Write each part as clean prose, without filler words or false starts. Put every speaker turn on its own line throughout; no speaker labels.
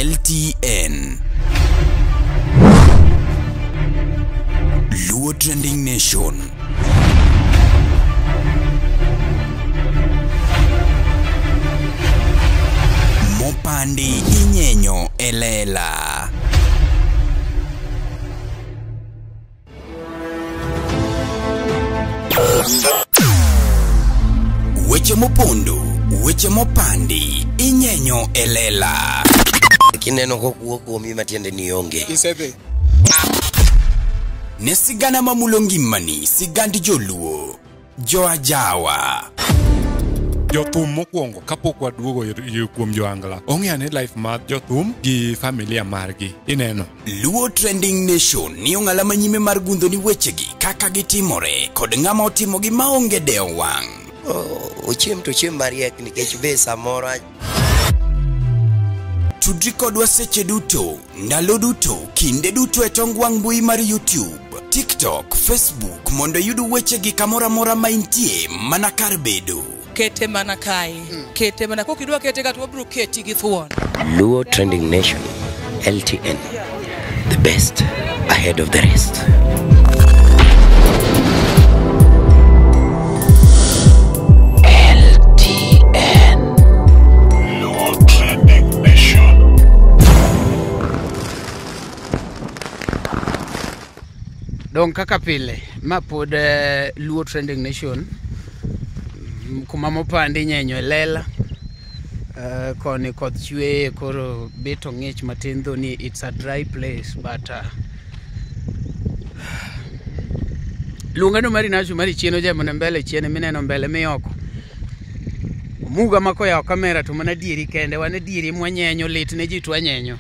LTN. Luo Trending Nation. Mopandi inyenyo elela. Weche mopondo, weche mopandi, inyenyo elela.
Kineno kokuo kuomi matiende ni onge.
Isedhi.
Ne sigana mamulo ngimani, sigand joluo, joajawa.
Jothum mokwongo kapok waduogo kuom joangla ong'e ane life mar jothum gi familia margi ineno.
Luo Trending Nation ni ong'ala manyime mar gundho ni wechegi kaka gitimore kod ng'ama otimogi maonge dewo wang'.
Ochiem to ochiem mariek nikech be samoro.
Tudri kodwa seche duto, ndalo duto, kinde duto e tong wang' mbui mar YouTube, TikTok, Facebook mondo iyud wechegi kamoro amora ma intie mana kar bedo.
Kete mana kae, kete mana kokidwa kete ka to wabiro keti gi thuon.
Luo Trending Nation, LTN, the best ahead of the rest. LTN.
Luo Trending Nation.
Dong kaka pile, ma pod Luo Trending Nation, kuma mopandi nyenyo e lela, koni koth chweye koro bet ong'ich matin though ni it's a dry place but luonga no mari nacho mari chien ojemo mbele chien mineno mbele mioko. Omuga ma koyawo kamera to mana dieri kende, wan e dieri mwanyenyo lit ne ji to wanyenyo.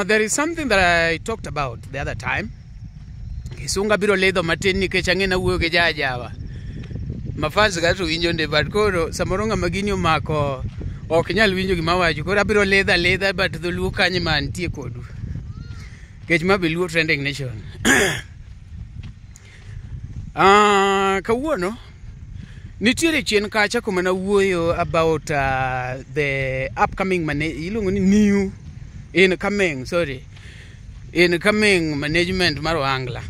There is something that I talked about the other time. Kisunga biro lidho matin nikech ang'e nawuoyo gi jajawa. Mafans ga to winjo nde but koro samoro ng'ama gini omako ok nyal winjo gima awacho. Koro abiro lidho alidha but dholuo kanyo ma antie kodu. Nikech ma be Luo Trending Nation. Kawuono nitiere chien kacha kuma nawuoyo about the upcoming iluongo ni new incoming, sorry, incoming management mar Ohangla.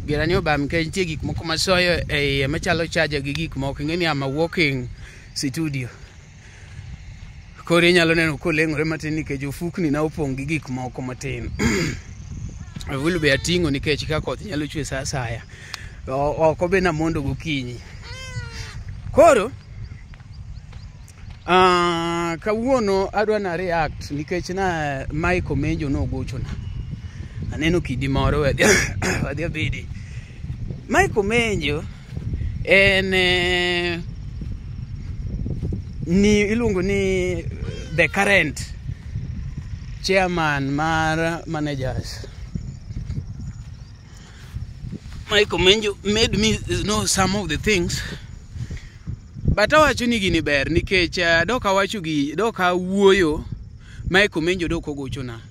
Girani obam nikech nitie gik moko masoyo e iye machalo charger gi gik moko. Ing'e ni I'm a walking studio. Koro inyalo neno koleng'ore matin nikech ofukni na opong' gi gik moko matin. Avulu be ating'o nikech ka koth nyalo chwe sa asaya. Oko be namondo gokinyi. Koro kawuono adwa na react nikech na Mike Omenjo nogochona. Aneno kidi moro wadhi abedi. Mike Omenjo en ni iluongo ni the current chairman mar managers. Mike Omenjo made me know some of the things. But awacho ni gini ber nikech dok awacho gi dok awuoyo Mike Omenjo dok ogochona.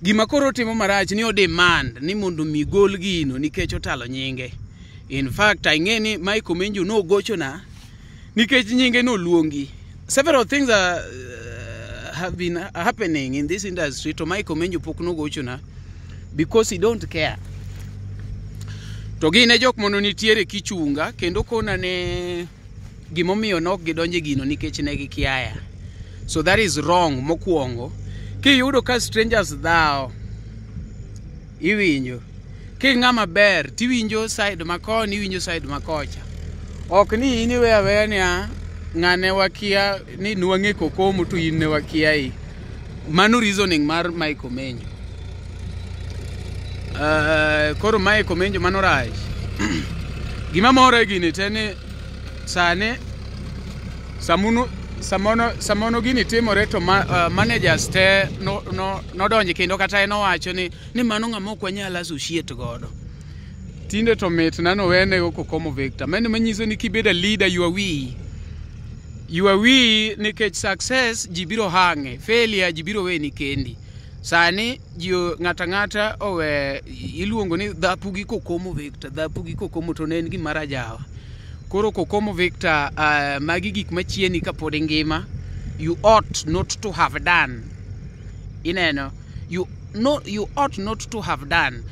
Gima koro timo marach ni o demand ni mondo mi gol gino nikech otalo nyinge. In fact, ang'e ni Mike Omenjo nogochona nikech nyinge noluongi. Several things have been happening in this industry to Mike Omenjo pok nogochona because he don't care. To gin e jok mono nitiere kichunga kendo kona ne gimomiyo nok gidonje gino nikech ne gikiaya. So that is wrong mokwongo. Kiyudo ka strangers dhao, iwinjo. King'ama ber, tiwinjo side makoni, iwinjo side makocha. Ok ni in iwe aweya niya, ng'ane wakia ni nwang'e kokomo to in ne wakiai. Mano reasoning mar Mike Omenjo. Koro Mike Omenjo mano rach. Gima mora e gini te ni sani samono gini timore to managers te nodonje kendo kata en owacho ni mano ng'ama ok wanyal associate godo. Tinde to mit na nowene go Kokomo Victor. Mano manyiso ni kibedo a leader you are we. You are we nikech success ji biro hang'e, failure ji biro weni kendi. Sani ji ng'ata ng'ata owe iluongo ni dhapu gi Kokomo Victor, dhapu gi Kokomo to ne en gima rajawa. Koro Kokomo Victor, magi gik machieni kapod ingima. You ought not to have done. Ineno, you no, you ought not to have done.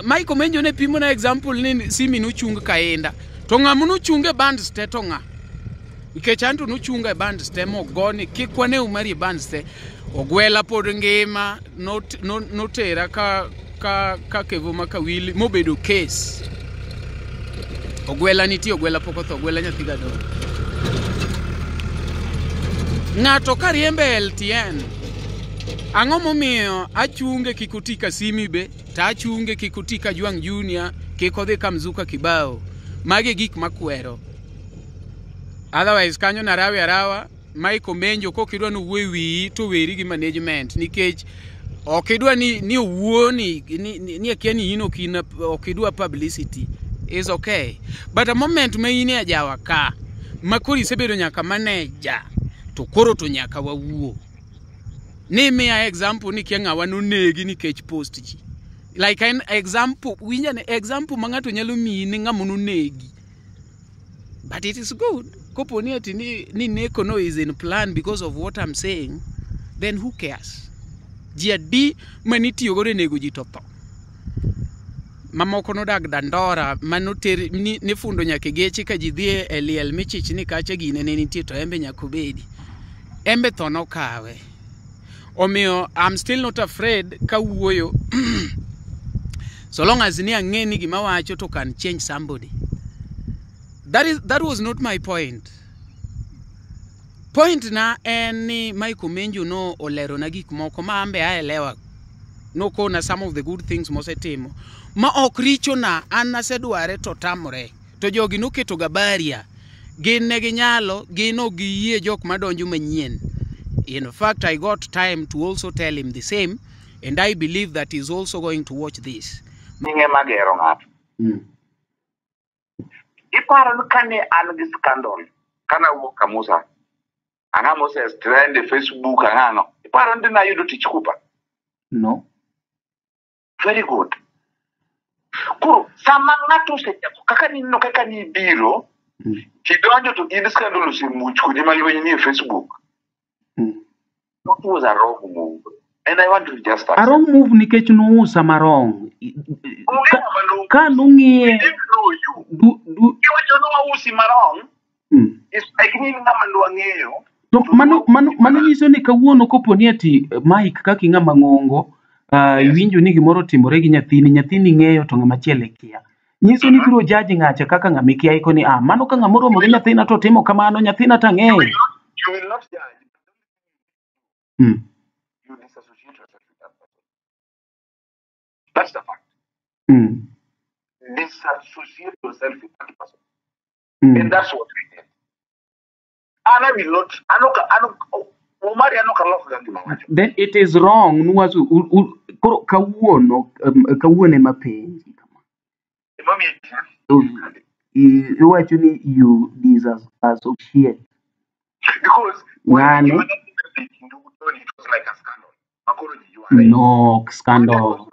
Michael Menjo ne pimo na example ni Simi nochung kaenda. To ng'ama nochung e bands te to ng'a? Nikech anto nochunga e bands te mogoni kik wane umari e bands te. Ogwela pod ngima notera ka Kevo Makawili mobedo case. Ogwela nitie, ogwela pok otho, ogwela nyathi gadoro. Ng'ato ka riembe LTN, ang'o momiyo achunge kik oti ka Simi be, to achunge kik oti ka Jwang' Junior, kik odhi ka Mzuka Kibao. Magi e gik makwero. Otherwise kanyo narawi arawa, Mike Omenjo kok idwa ni owuo e wiyi to weri gi management nikech ok idwa ni owuo ni akia ni in ok in ok idwa publicity is okay. But a moment ma in e ajawa ka ma koro isebedo nyaka manager to koro to nyaka wawuo. Ni miya example ni kia ng'awa nonegi nikech post ji. Like an example, winja ne example ma ng'ato nyalo miyi ni ng'ama nonegi. But it is good. Kopo ni ati ni neko no is in plan because of what I'm saying, then who cares? Ji adi manitiyo godo e nego ji to tho. Mamoko nodag Dandora manoter ni, nifundo nyaka e geche ka ji dhi e liel michich ni kacha gine ne nitie to embe nyaka obedi. Embe tho nokawe. Omiyo I'm still not afraid kawuoyo so long as ni ang'e ni gima wacho to can change somebody. That was not my point. Point na en ni Mike Omenjo no olero na gik moko ma ambe aelewa. Nokona some of the good things mosetimo. Ma ok richo na an nasedware to tamore. To jogi noketo ga barrier. Gin ne ginyalo, gin ok giyie jok madonjo manyien. In fact, I got time to also tell him the same, and I believe that he's also going to watch this.
Nyinge magero ng'ato. Iparo ni kane an gi scandal, kana wuok Kamusa, ang'ama ose trend e Facebook ang'ang'o. Iparo ni nayudo tich kupa.
No.
Very good. Koro sama ng'ato osechako kaka nineno kaka nibiro, tidonjo to in scandal osemuoch kodi ma lweny ni e Facebook. That was a wrong move. And I want to just
A
accept.
wrong move nikech nousa marong.
Onge ng'ama no
Ka
we
nung'iye
didn't know you.
du
Iwacho ni wausi marong, it's like ni in ng'ama nwang'eyo.
To
To
mano mano
nwausi
mano
marach.
nyiso ni kawuono kopo ni ati Mike kaka ing'ama ng'ongo,
Yes.
iwinjo ni gimoro otimore gi nyathini, nyathini ng'eyo to ng'ama chielo kia. Nyiso ni ibiro judge ng'acha kaka ng'ama ikia iko ni ah mano ka ng'ama oromo gi nyathina to timo kamano nyathina to
You
ang'eyo.
will not, you will not judge. You disassociate yourself with that person. That's the fact. Disassociate yourself with that person. And that's what we did. And I will not, I know, Omari ano kalok ga gima wacho.
Then it is wrong nuwacho koro kawuono kawuono ema penji kama.
Emomiyo
To iwacho ni you disassociate
because when
ng'ane
gima notimore e kind Tony, it was like a scandal. Makoro ji yware.
No
It
scandal.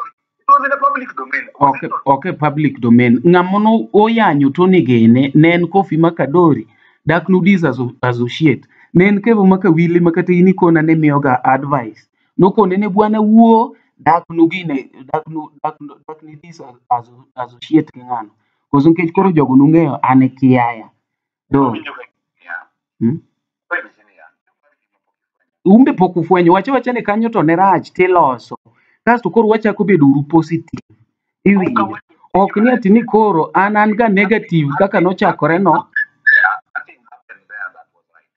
was in the public domain. Was
Okay,
it not?
okay, public domain. Ng'ama no oyanyo Tony gene ne en Kofi Makadori. Dak nu disassociate. Ne en Kevo Makawili makata in ikona ne miyoga advice. Nokone ne bwana wuo dak nu gine dak ni disassociate gi ng'ano. Koso nikech koro jogo nung'eyo an e kiaya. Do.
Winjo ka yeah. Winjo niya.
Umbe pok ufwenyo. Wacha wacha ni kanyo to ne rach tiloso. Kasto koro wachako bedo uru positive. Iwinjo. Ok ni ati ni koro an ga negative kaka nochakore no.
Nothing happened there that was right.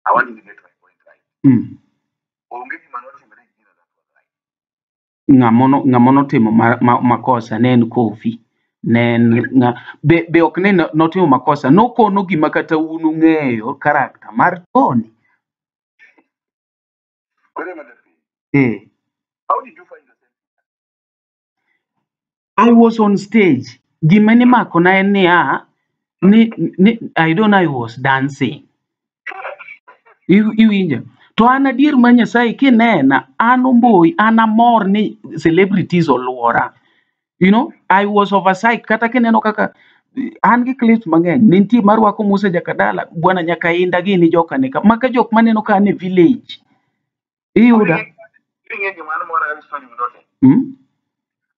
I want you to get my point right. Onge gima notimore e gino that was right.
Ng'ama notimo makosa ne en Kofi. Ne en ng'a, be ok ne notimo makosa. Nokono gima kata un ung'eyo character mar Tony.
Kore madapi.
Eh.
How did you find yourself?
I was on stage. Gima nimako na en niya, ni I don't know I was dancing. Iwinjo? To an adier ma Nyasaye kinena, an Omboi, an amor ni celebrities oluora. I was oversight. Kata kineno kaka An gi clips mang'eny. Ne nitie marwako Musa Jakadala, bwana nyaka inda gini joka nika. Maka jok maneno ka an e village. Iyuda?
Ing'e gima an mora gi story mdote.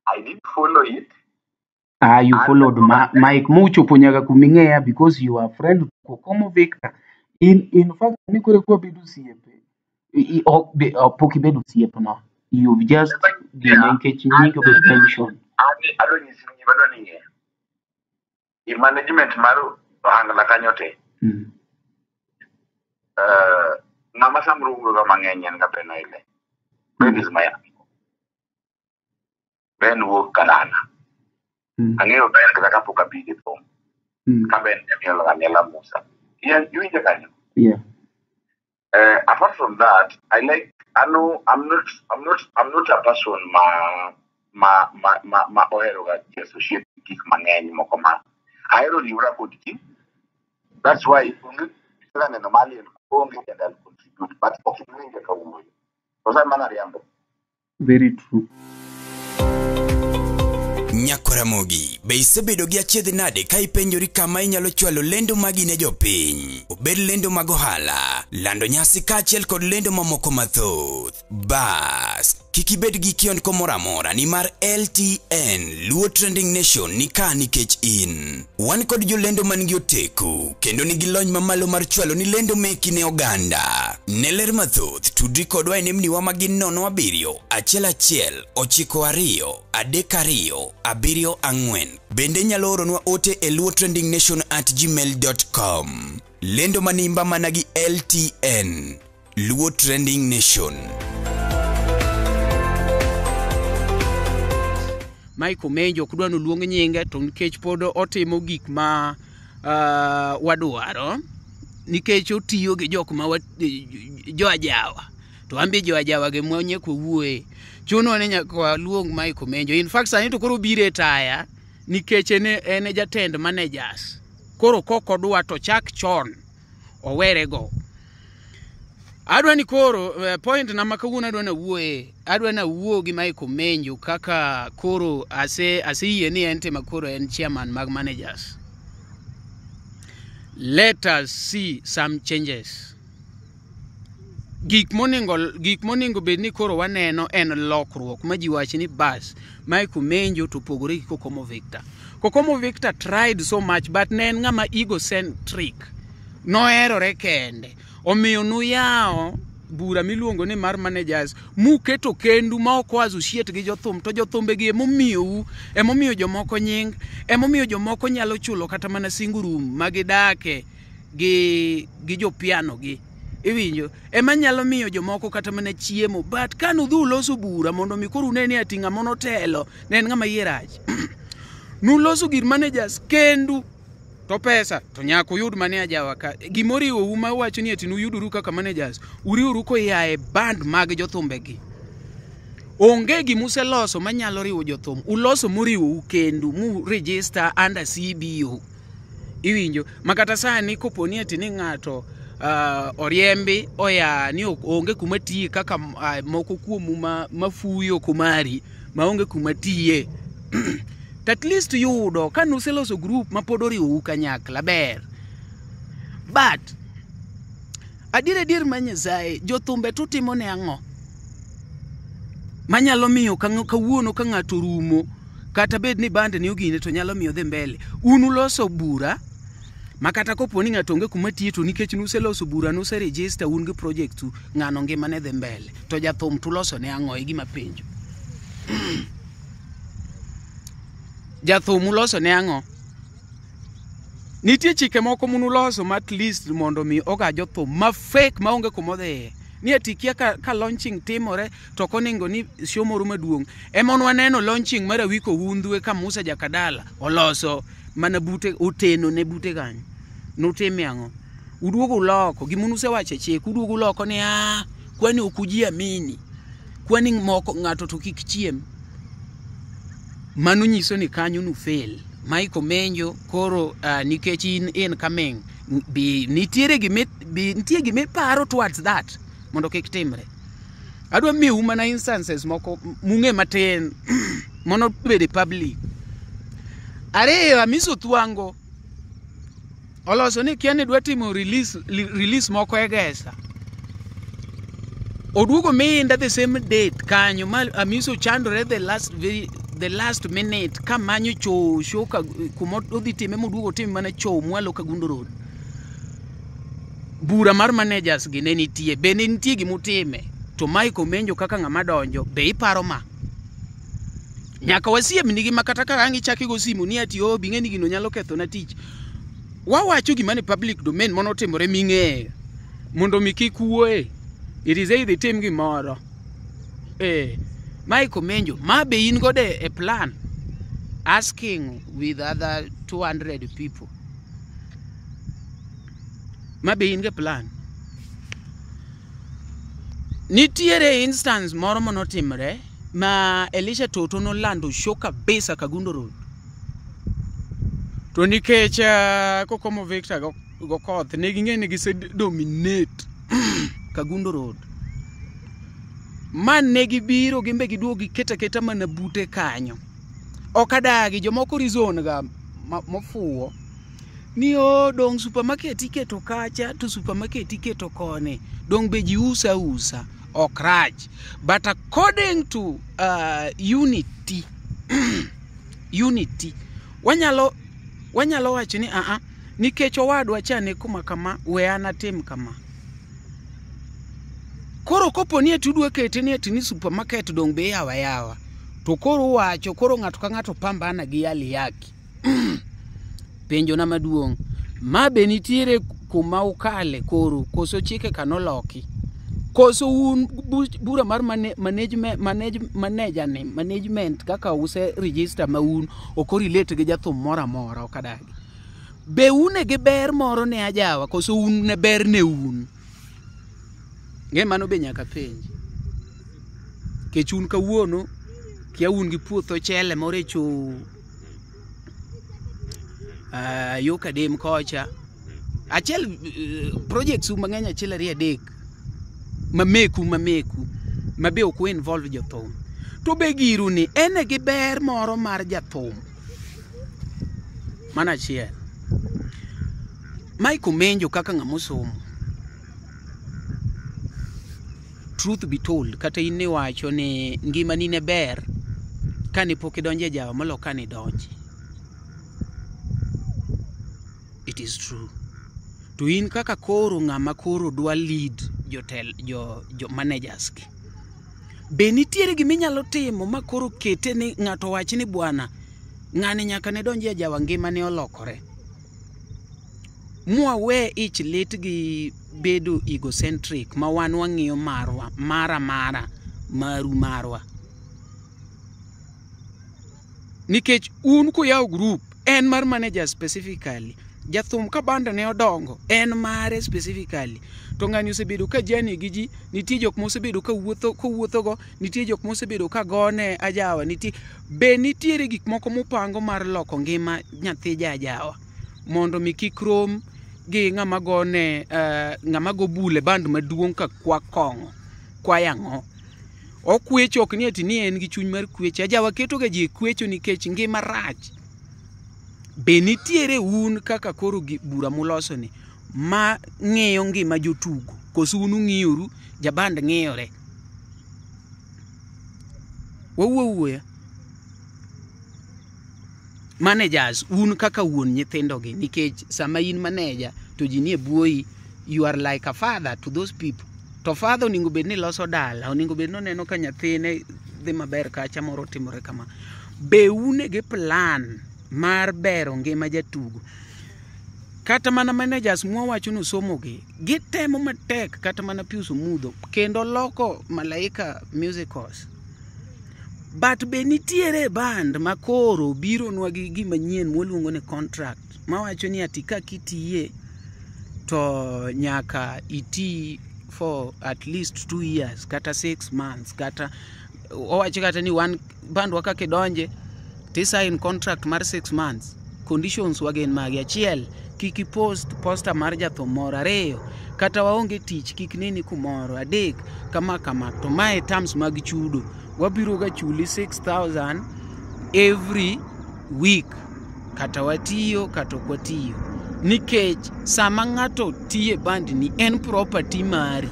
I did follow it.
Ah, you
An
followed Mike mochopo nyaka kuming'eya because you are friend Kokomo Victor. In fact, ni kore kwa bedo osiepe. Ok, pok ibedo osiepna. You've just gine nikech nyingi obedo mention.
An adwa nyisi gima adwa ni ing'e. I management mar ohangla kanyo te. Ng'ama samoro wuoyo ga mang'eny en ga Ben Oile. Ben is my uncle. Ben wuok Kadala. Ang'eyo Ben kata kapok abiro e thum. Ka Ben jamiel ga miela Musa. Yeah, iwinjo kanyo?
Yeah.
Apart from that, I like I know I'm not a person ma ohero ga ji associate gi gik mang'eny moko ma ahero riwra kod ji. That's why onge kaka neno mali onge and I'll contribute, but ok iwinja ka wuoyo. To sa mana riambo.
Very true.
Nyakoramogi, be isebedo gi achiedh nade ka ipenjori kama inyalo chwalo lendo magi ne jopiny? Obed lendo mag ohala, lando nyasi kaachiel kod lendo mamoko mathoth. Bas, kik ibed gi kiondko moro amora nimar LTN Luo Trending Nation ni ka nikech in. Wan kod jolendo man gi oteku kendo nigi lony mamalo mar chwalo ni lendo meki ne oganda. Ne ler mathoth, tudri kodwa e nembniwa ma gin 07 11 92 32 74. Bende inyalo oronwa ote e luotrendingnation@gmail.com. Lendo manimba mana gi LTN. Luo Trending Nation.
Mike Omenjo ok dwa noluong nyinge to nikech pod otimo gik ma wadwaro nikech otiyo gi jok ma jo ajawa to an be jo ajawa gi mwa nyaka wawuoye chuno ni nyaka waluong Mike Omenjo. In fact, sani to koro obiro e taya nikech en e jatend managers. Koro kok odwa to chak chon owerego. Adwa ni koro point na ma kawuono adwa nawuoye, adwa nawuo gi Mike Omenjo kaka koro aseyie ni en tema koro en chairman mag managers. Let us see some changes. Gik monego bed ni koro waneno en lokruok ma ji wach ni bas Mike Omenjo to opogore gi Kokomo Victor. Kokomo Victor tried so much, but ne en ng'ama egocentric. Noherore kende. Omiyo nuyawo bura miluongo ni mar managers muketo kendu ma ok o associate gi jothum, to jothumbe gi emomiyou, emomiyo jomoko nying, emomiyo jomoko nyalo chulo kata mana single room ma gidake gi jopiano gi iwinjo, ema nyalo miyo jomoko kata mana chiemo. But ka nudhi uloso bura mondo mi koro une ni ati ng'ama notelo ne en ng'ama iye rach, nuloso gir managers kendu to pesa to nyaka uyud mane ajawa ka gimoriwou ma uwacho ni ati nuyuduru kaka managers, uriworu koa e band mag jothumbegi. Onge gimuseloso manyalo riwo jothum. Uloso moriwou kendu mu register under CBO, iwinjo? Ma kata sani kopo ni ati ni ng'ato oriembi oya ni onge kuma tiye kaka moko kuomu ma mafuyo komari maonge kuma tiye, to at least yudo ka nuseloso group ma pod oriwou kanyakla ber. But adier adier ma Nyasaye, jothumbe tutimo ne ang'o manyalo miyo kawuono ka ng'ato rumo, kata bed ni band ni ogine to nyalo miyo dhi mbele? Un uloso bura ma kata kopo ni ng'ato onge kuma tiye, to nikech nuseloso bura, nuse register, un gi project u, ng'ano ngimane dhi mbele. To jathum tuloso ne ang'o? E gima penjo. Jathum uloso ne ang'o? Nitie chike moko munuloso ma at least mondo mi oga jothum ma fake maonge kumodhiye ni ati kia ka launching timore to ok oningo ni show moro maduong' ema waneno launching mar Awiko Hundhwe ka Musa Jakadala oloso mana bute oteno ne bute kanyo. Nutime ang'o? Uduogo uloko gima usewacho e chik, uduogo uloko ni a kwani ok ujiamini, kwani moko ng'ato to kik chiem. Mano nyiso ni kanyo nu fail. Mike Omenjo koro nikech in incoming bi nitiere gimi bi nitie gimiparo towards that mondo kik timre. Adwa miyou mana instances moko mung'e matin mondo obed e public. Ariyo, Amiso Thwango oloso ni kia ni dwa timo release, release moko e Gesa. Oduogo minda the same date kanyo ma Amiso chandore the last very the last minute kamanyo choo show ka kuma odhi time moduogo otim mana choo mwalo Kagundo Road. Bura mar managers gi ne nitie, be ne nitie gimutime to Mike Omenjo kaka ng'ama donjo be iparo ma? Nyaka wasiem nigi ma kata ka ang' ichako igo simu ni ati oh bing'e ni gino nyalo kethona tich. Wawacho gima ni public domain manotimore ming'eyo mondo mi kik wuoye. It is either itim gimoro. Eh, Mike Omenjo, ma be in godo e plan? Asking with other 200 people. Ma be in gi plan? Nitiere instance moro manotimre ma Elisha Toto nolando show kabisa Kagundo Road. To nikech Kokomo Victor go koth ne ging'e ni gise dominate Kagundo Road. Ma ne gibiro gimbe giduogo giketo aketa mana bute kanyo. Ok adagi jomoko reason ga mofuwo ni o dong supermarket iketo kacha to supermarket iketo koni dong be ji usa usa ok rach but according to unity wanyalo wacho ni aa nikech owadwa cha ni kuma kama we an atim kama koro kopo ni eti udwa kete ni eti ni supermarket dong be yawa yawa to koro uwacho koro ng'ato ka ng'ato pambana gi hali yake. Penjo na maduong' ma be nitiere kuma ukale koro koso chike ka noloki koso un bura mar management manager ni management kaka use register ma un ok orelate gi jathum moro amora ok adagi be une gi ber moro ne ajawa koso un ne ber ne un ng'e mano be nyaka penj kech un kawuono kia un gi puoth ochele moro e choo yo kadem kocha achiel projects u mang'eny achiel ariyo adek mameku ma be ok involve jothum to be giru ni en e gi ber moro mar jathum mano achiel. Mike Omenjo kaka ng'ama osomo truth be told kata in niwacho ni ngimani ne ber kane pok idonjo e jawa molo kane idonje. It is true. To in kaka koro ng'ama koro dwa lead jotel jo managers gi. Be nitiere giminyalo timo ma koro kete ni ng'ato wach ni bwana ng'ani nyaka ne donji e jawa ngimane olokore. Mwawe ich lit gi bedo egocentric ma wan wang'iyo marwa mara mara maru marwa. Nikech un kuyawo group en mar manager specifically jathum ka banda ne odongo en mare specifically to ng'ani osebedo ka jani gi ji nitie jok mosebedo ka wuotho kowuothogo nitie jok mosebedo ka gone ajawa nitie be nitiere gik moko mupango mar loko ngima nyathi ja ajawa mondo mi kik rom gi ng'ama gone ng'ama go bul e band maduong' ka kwa kong'o kwa ang'o okwecho ok ni ati ni en gi chuny mar kwecho ajawa keto ga ji e kwecho nikech ngima rach be nitiere un kaka koro gi bura muloso ni ma ng'iyo ngima jotugo koso un ung'iyoru jaband ng'iyore wawuo wuoya managers un kaka wuon nyithindo gi nikech sama in manager to ji nie buoyi you are like a father to those people to father onego bed ni loso dala onego bed ni oneno ka nyathine dhi maber kacha moro timore kama be une gi plan mar bero ngima jatugo kata mana managers mwawacho ni osomo gi gitemo matek kata mana Pius Omudho kendo loko Malaika Musicals but be nitiere band ma koro bironwa gi gima nyien mwaluongo ni contract mawacho ni ati ka kitiye to nyaka iti for at least 2 years kata 6 months kata owacho kata ni wan bandwa kaka idonje tisign contract mar 6 months conditions wa gin magi achiel kik ipost poster mar jathum moro ariyo kata waonge tich kik neni kumoro adek kama kama to mae terms mag chudo wabiro ga chuli 6000 every week. Kata watiyo kata ok watiyo. Nikech sama ng'ato tiye band ni en property mari.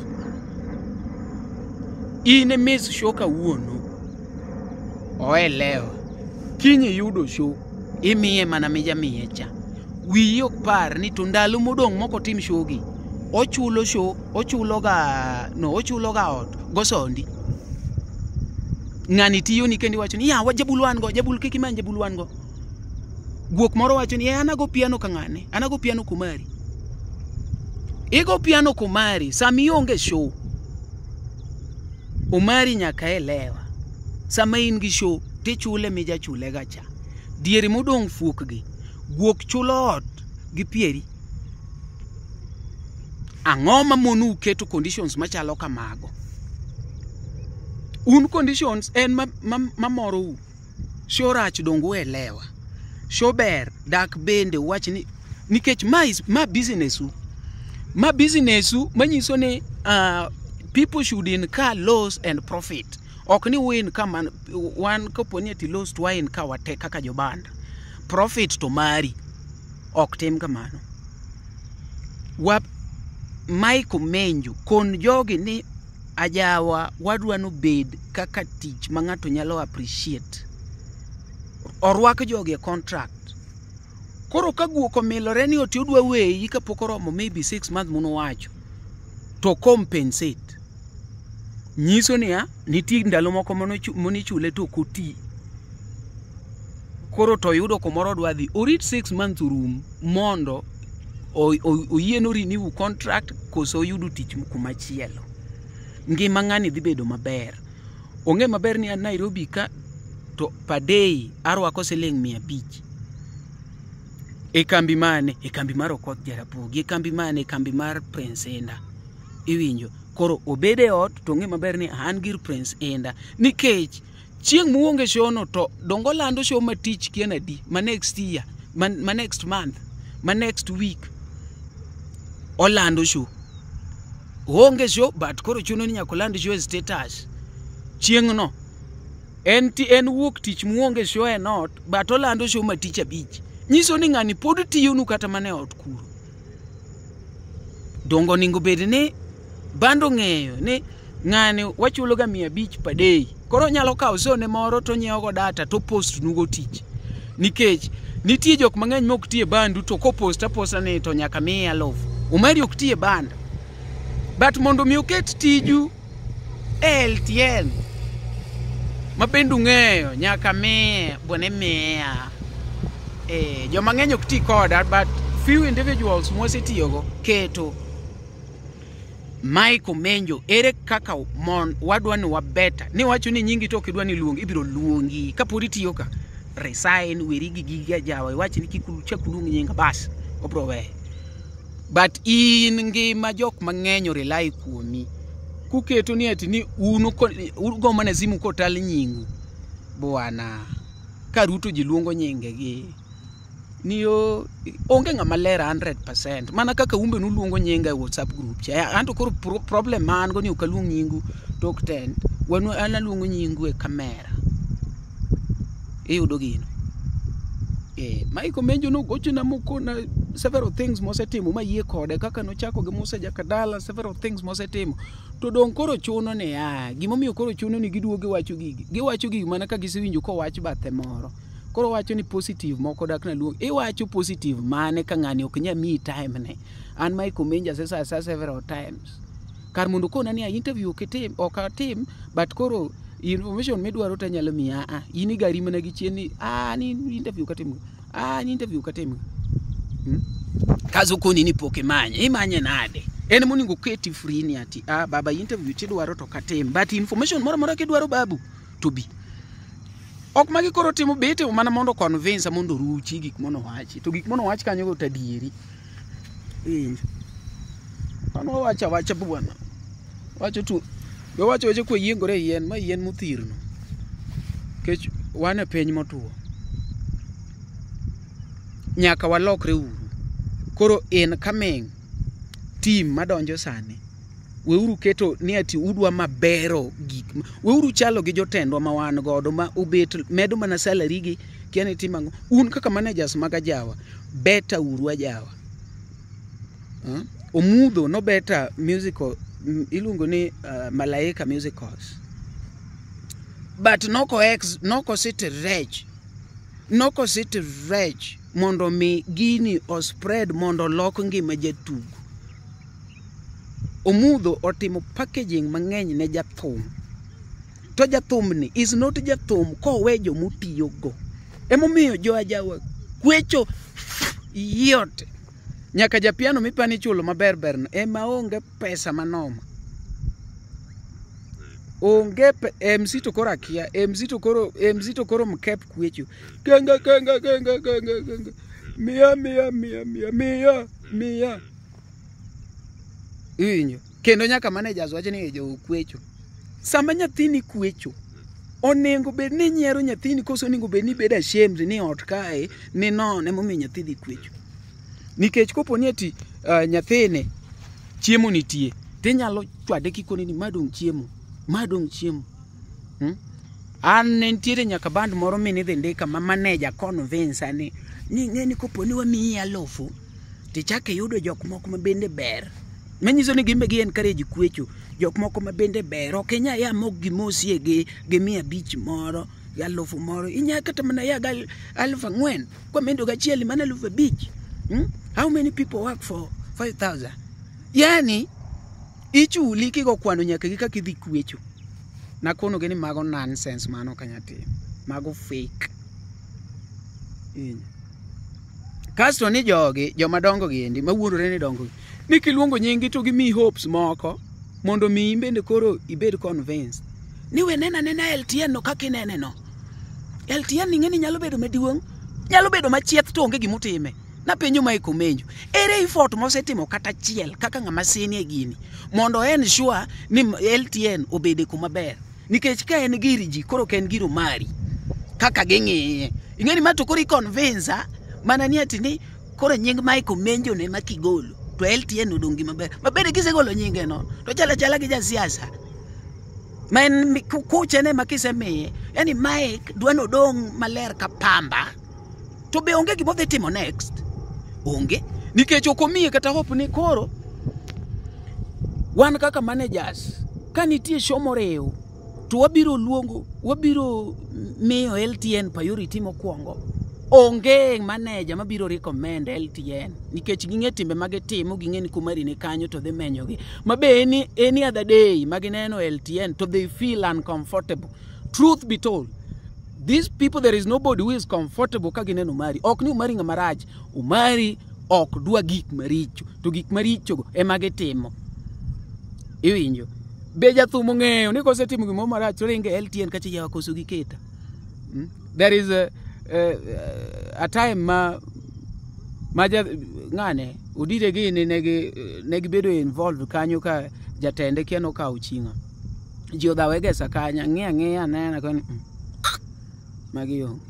In e miss show kawuono. Oelewa. Kiny iyudo show, imiye mana mijamiye cha. Wiyi ok par ni to ndalo modong' mok otim show gi, ochulo show, ochulo ga no, ochulo ga ot gosondi. Ng'ani tiyoni kendo iwacho ni yawa jabul wan go, jabul kik imany jabul wan go. Guok moro wacho ni an ago piano ka ng'ane, an ago piano kumari. Igo piano kumari, sama ionge show, Omari nyaka elewa. Sama in gi show, tichule mijachule ga cha. Diere modong' fuok gi, guok chulo ot gi pieri. Ang'o mamonou keto conditions machalo kamago? Un conditions en mamorou. Show rach dong uelewa. Show ber dak bende uwach ni nikech ma is, ma business u. Ma business u manyiso ni people should incur loss and profit. Ok ni win kama wan kapo ni ati loss to wa incur wate kaka jobanda. Profit to mari. Ok tim kamano. Wa Michael Menjo kon jogi ni ajawa wadwa nobed kaka tich ma ng'ato nyalo appreciate. Orwak jogi e contract. Koro ka guok omilore ni oti odwa weyi kapok oromo maybe 6 months monowacho to compensate. Nyiso niya, nitie ndalo moko monichule to ok oti. Koro to oyudo kumoro odwa dhi. Orit 6 months orum mondo oyie no renew contract koso oyudo tich kumachielo. Ngima ng'ani dhi bedo maber. Ong'e maber ni an Nairobi ka to per day arwako siling 500. E kambi mane? E kambi mar Okoth Jaramogi. E kambi mane? E kambi mar Prince Indah. Iwinjo? Koro obed e ot to ong'e maber ni an gir Prince Indah. Nikech chieng' muonge show no to dongo lando show ma tich kia nadi ma next year, ma next month, ma next week. Olando show. Oonge show but koro chuno ni nyaka oland show e status. Chieng' no en ti en wuok tich muonge show en ot but olando show ma tich abich. Nyiso ni ng'ani pod tiyonu kata mana e ot kuro. Dongo onego bed ni bando ng'eyo ni ng'ani wachulo ga 500 per day. Koro onyalo kawo show ne moro to onyiewo go data to post nugo tich. Nikech nitie jok mang'eny mok ti e bandu to kopost aposta ni to nyaka miye alufu. Omari ok ti e band. But mondo mi oket tiju e LTN ma bende ung'eyo nyaka miye bwana miya. Joma ng'eny ok ti koda but few individuals mwasetiyogo keto. Michael Menjo, ere kaka mon wadwa ni wabeta ni wacho ni nyingi to ok idwa ni luongi, ibiro luongi kapod itiyo ka resign weri gi gigi ajawa iwach ni kik chak luong nyinga bas obro weyo. But in ngima jok mang'eny orely kuomi kuketo ni ati ni un ugo mana simu kotal nyingu bwana ka Ruto ji luongo nyinge gi ni yo onge ng'ama ler 100% mana kaka umbe nuluongo nyinga e WhatsApp group cha anto koro problem ma an go ni ok aluong nyingu tok tent wan an aluongo nyingu e kamera iyudo gino. Michael Menjo nogochona mokona several things mosetimo mayie kode kaka nochako gi Musa Jakadala several things mosetimo to dong' koro chuno ni a gimomiyo koro chuno ni giduogo giwacho gigi giwacho gigi mana ka gisewinjo kowach bathe moro koro wacho ni positive moko dak naluong iwacho positive mane ka ng'ani ok nya miyi time ne an Michael Menjo asesasa several times kar mondo kona ni a interview ok itim ok atim but koro information midwaro tanyalo miyi a in igari mana gi chien ni a ni interview ok atim a ni interview ok atim. Kazo koni ni pok imanye imanye nade en monego oketi free ni ati a baba interview tidwaro to ok atim but information moro amora kidwaro babu to bi ok magi koro timo be itimo mana mondo convince mondo oruchi gik monowachi to gik monowach kanyo go to adieri winjo mano wawacho awacha bwana wacho tu wawacho weche kwayiengore e yien ma yien mothirno nikech wan e piny motuo nyaka walokre uru koro incoming team madonjo sani weuru keto ni ati udwa mabero gik weuru chalo gi jotendwa ma wan godo ma obet medo mana salary gi kia ni timo ang'o. Un kaka managers mag ajawa, beta uru ajawa. Omudho no beta musical iluongo ni Malaika Musicals. But noko ex noko sit rech. Noko sit rech mondo mi gini o spread mondo olok ngima jatugo. Omudho otimo packaging mang'eny ne jathum. To jathumni is not jathum kowe jomotiyogo. Emomiyo jo ajawa kwecho yote. Nyaka japiano mipani chulo maber berno ema onge pesa manoma. Onge MC to koro akia, MC to koro mkep kwecho. Kenga kenga kenga kenga kenga. Mia mia mia mia mia mia. Iwinjo. Kendo nyaka managers wacho ni jo kwecho. Sama nyathini kwecho, onego bed ni nyiero nyathini koso onego bed ni bedo ashamed ni ot kae ni nono emomiyo nyathi dhi kwecho. Nikech kopo ni ati nyathini chiemo nitie, tinyalo chwade kikone ni madong chiemo, madong chiemo. An ne nitiere nyaka band moro minidhi ndika ma manager convince ni ng'e ni kopo ni wamiyi alufu tichako iyudo jok moko ma bende ber. Manyiso ni gin be gi encourage kwecho, jok moko ma bende ber. Ok inyal ya mok gimosie gi 500 moro, gi alufu moro. Inyal kata mana ya gi 4,000. Kwa mendo gachiel mana 5,000. How many people work for 5,000? Yani ichuli kigo kwano nyaka gi kaka idhi kwecho. Nakono gi ni mago nonsense mano ok anyal timo. Mago fake. Kasto ni jogi, joma dongo gi endi, mawuondore ni dongo gi, ni kiluongo nyingi to gimiyi hopes moko mondo mi in bende koro ibed convinced. Ni we nena nena LTN no kaka inene no. LTN ing'e ni nyalo bedo maduong', nyalo bedo machieth to onge gimotime. Napenjo Mike Omenjo, ere effort mosetimo kata achiel kaka ng'ama senior e gini mondo ensure ni LTN obede kuma ber. Nikech ka en gir ji, koro ok en gir Omari kaka ging'iye. Ing'e ni ma to koro i-convince mana ni ati ni koro nying Mike Omenjo ne ema kigolo to LTN odong' gima ber. Ma bende kisegolo nyinge no to chalo achala gi jasiasa. Ma en kuchene ma kisemiye, yani Mike dwa nodong' maler ka pamba to be onge gima odhi timo next. Onge. Nikech ok omiye kata hope ni koro wan kaka managers ka nitie show moriw to wabiro luongo, wabiro miyo LTN priority mokwongo. Onge manager mabiro recommend LTN nikech ging'e timbe magitimo, ging'e ni kumari ni kanyo to dhi menyogi. Ma be any other day magineno LTN to they feel uncomfortable. Truth be told, these people, there is nobody who is comfortable ka gineno Omari. Ok ni Omari ng'ama rach, Omari ok dwa gik maricho, to gik maricho go ema gitimo. Iwinjo? Be jathum ong'eyo ni kosetimo gimoro marach to ringo e LTN kacha yawa koso giketa. There is a time ma ng'ane Odire gini ne gibedo involved kanyo ka jatende kia nokawo ching'a. Ji odhawo e gesa kanyo, ang'iyo ang'iya anena koni magi onge.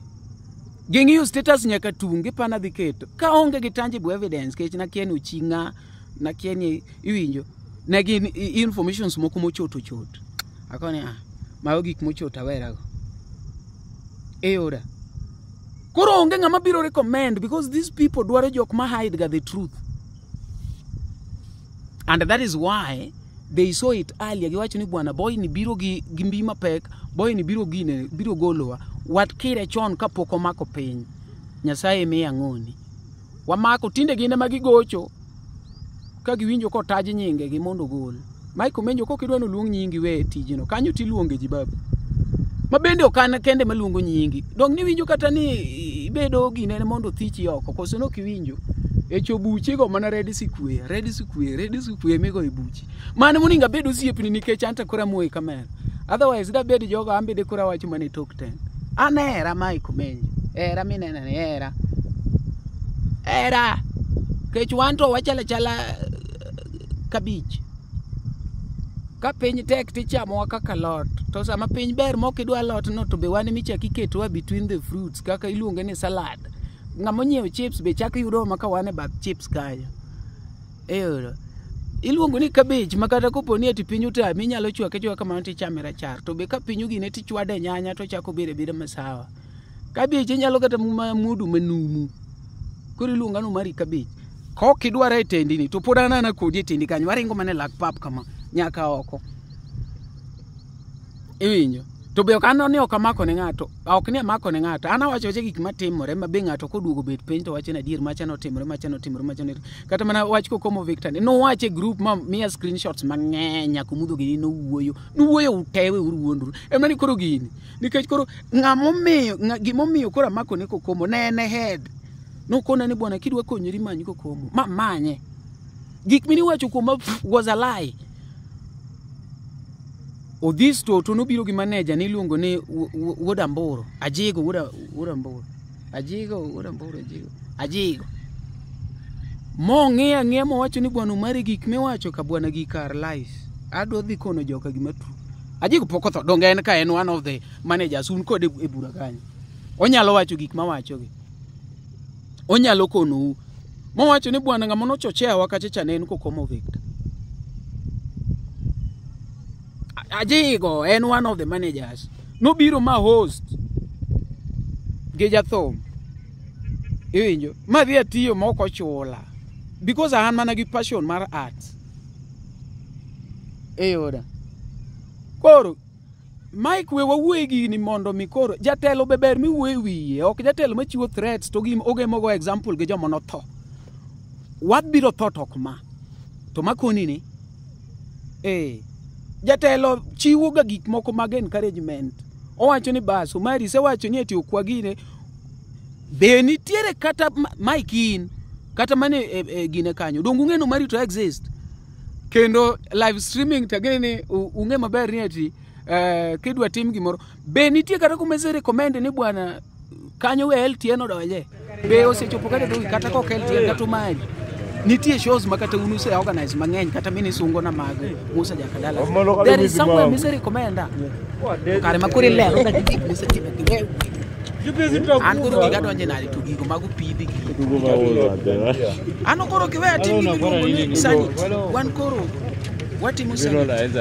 Ging'iyo status nyaka tung' gipana dhi keto. Ka onge gi tangible evidence kech nakia ni oching'a, nakia ni iwinjo. Ne gin informations moko mochot ochot. Akoni mago gik mochot awerago. Eyora. Koro onge ng'ama biro recommend because these people dwaro jok ma hide ga the truth. And that is why they saw it earlier. Giwacho ni bwana boy ni biro gi mbi mapek, boy ni biro gine, biro golowa. Wat kire chon kapok omako piny. Nyasaye miya ang'oni. Wamako tinde gin ema gigocho ka giwinjo kotaj nyinge gi mondo ogol. Mike Omenjo kok idwa ni oluong nyingi we tijno. Kanyo tiluonge ji babu. Ma bende ok an kende maluongo nyingi. Dong niwinjo kata ni ibedo ginene mondo thichi oko, koso nok iwinjo. E cho buche go mana Red Square, Red Square, Red Square migo e buchi. Mano moningo abed osiepni nikech an to koro amoyi kamera. Otherwise dabed jogo an bende koro awacho mana e tok ten. An hera Mike Omenjo. Hera mineno ni hera. Hera. Kech wan to wachalo achala kabich. Ka piny tek tichamowa kaka alot, to sama piny ber mok idwa alot no to be wan emichako iketowa between the fruits kaka iluonge ni salad. Ng'ama onyiewo chips be chako yudowa ma ka wan e bath chips kanyo. Eyoro. Iluongo ni cabbage ma kata kopo ni ati piny otami inyalo chwake achwaka kamano tichame rachar. To be ka piny ogine tichwade nyanya to chako bedo abeda masawa. Kabich inyalo kata muodo manumu. Koro iluonga ni Omari kabich. Kok idwara e tendi ni to pod an ana kodi e tendi kanyo. Waringo mana e lak pap kama nyaka oko. Iwinjo? To be ok an ni ok amako ne ng'ato, ok ni amako ne ng'ato. An awacho awacha gik matimore ma be ng'ato koduogo bet piny to wacho ni adier macha notimore, macha notimore, macha notimore. Kata mana wach Kokomo Victor ni nowacho e group ma miya screenshots mang'eny nyaka Omudho gini nowuoyo. Nowuoyo ute we uru wuonduru. Ema ni koro gini. Nikech koro ng'amomiyo gimomiyo koro amako ne Kokomo ne en e head. Nokona ni bwana kidwa konyori many Kokomo. Ma manye. Gik miniwacho kuoma was a lie. Odhis Toto nobiro gi maneja niluongo ni Wuod Amburu, Ajigo Wuod Amburu, Ajigo Wuod Amburu, Ajigo, Ajigo. Mong'iyo ang'iya mowacho ni bwana Omari gik miwacho ka bwana gik are lies. Adwa dhi kono joka gima true. Ajigo pok otho, donge en ka en one of the managers un kode e bura kanyo. Onyalo wacho gik mawachogi. Onyalo konou. Mowacho ni bwana ng'ama nochochewa kacha cha ne en Kokomo Victor. Ajigo en one of the managers. Nobiro ma host gi jathum. Iwinjo? Ma dhi atiyo ma ok ochula. Because an mana gi passion mar art. Iyuda. Koro Mike we wawuoye gini mondo mi koro jatelo be ber miwuoye wiye ok jatelo machiwo threats to gim ogemo go example gi joma notho. Wabiro tho to ok ma. To makoni ni jatelo chiwo ga gik moko mag encouragement. Owacho ni bas, Omari isewacho ni eti ok wagine. Be nitiere kata Mike in kata mane e gine kanyo. Donge ung'e ni Omari to exist. Kendo live streaming tagene ni ung'e maber ni eti kidwa tim gimoro. Be nitie kata kuma ise recommend ni bwana kanyo we LTN odonje. Be osechopo kata dhogi kata kok LTN kata Omari. Nitie shows ma kata un use organize mang'eny kata mini sungo na mag Musa Jakadala. There is somewhere mise recommenda. Kare ma koro ilero ga gik misetimo gi wewe. An koro giga donje nade to gigo mago pidhi gi. An koro kiwe atim gima iluongo ni sanity. Wan koro watimo sanity.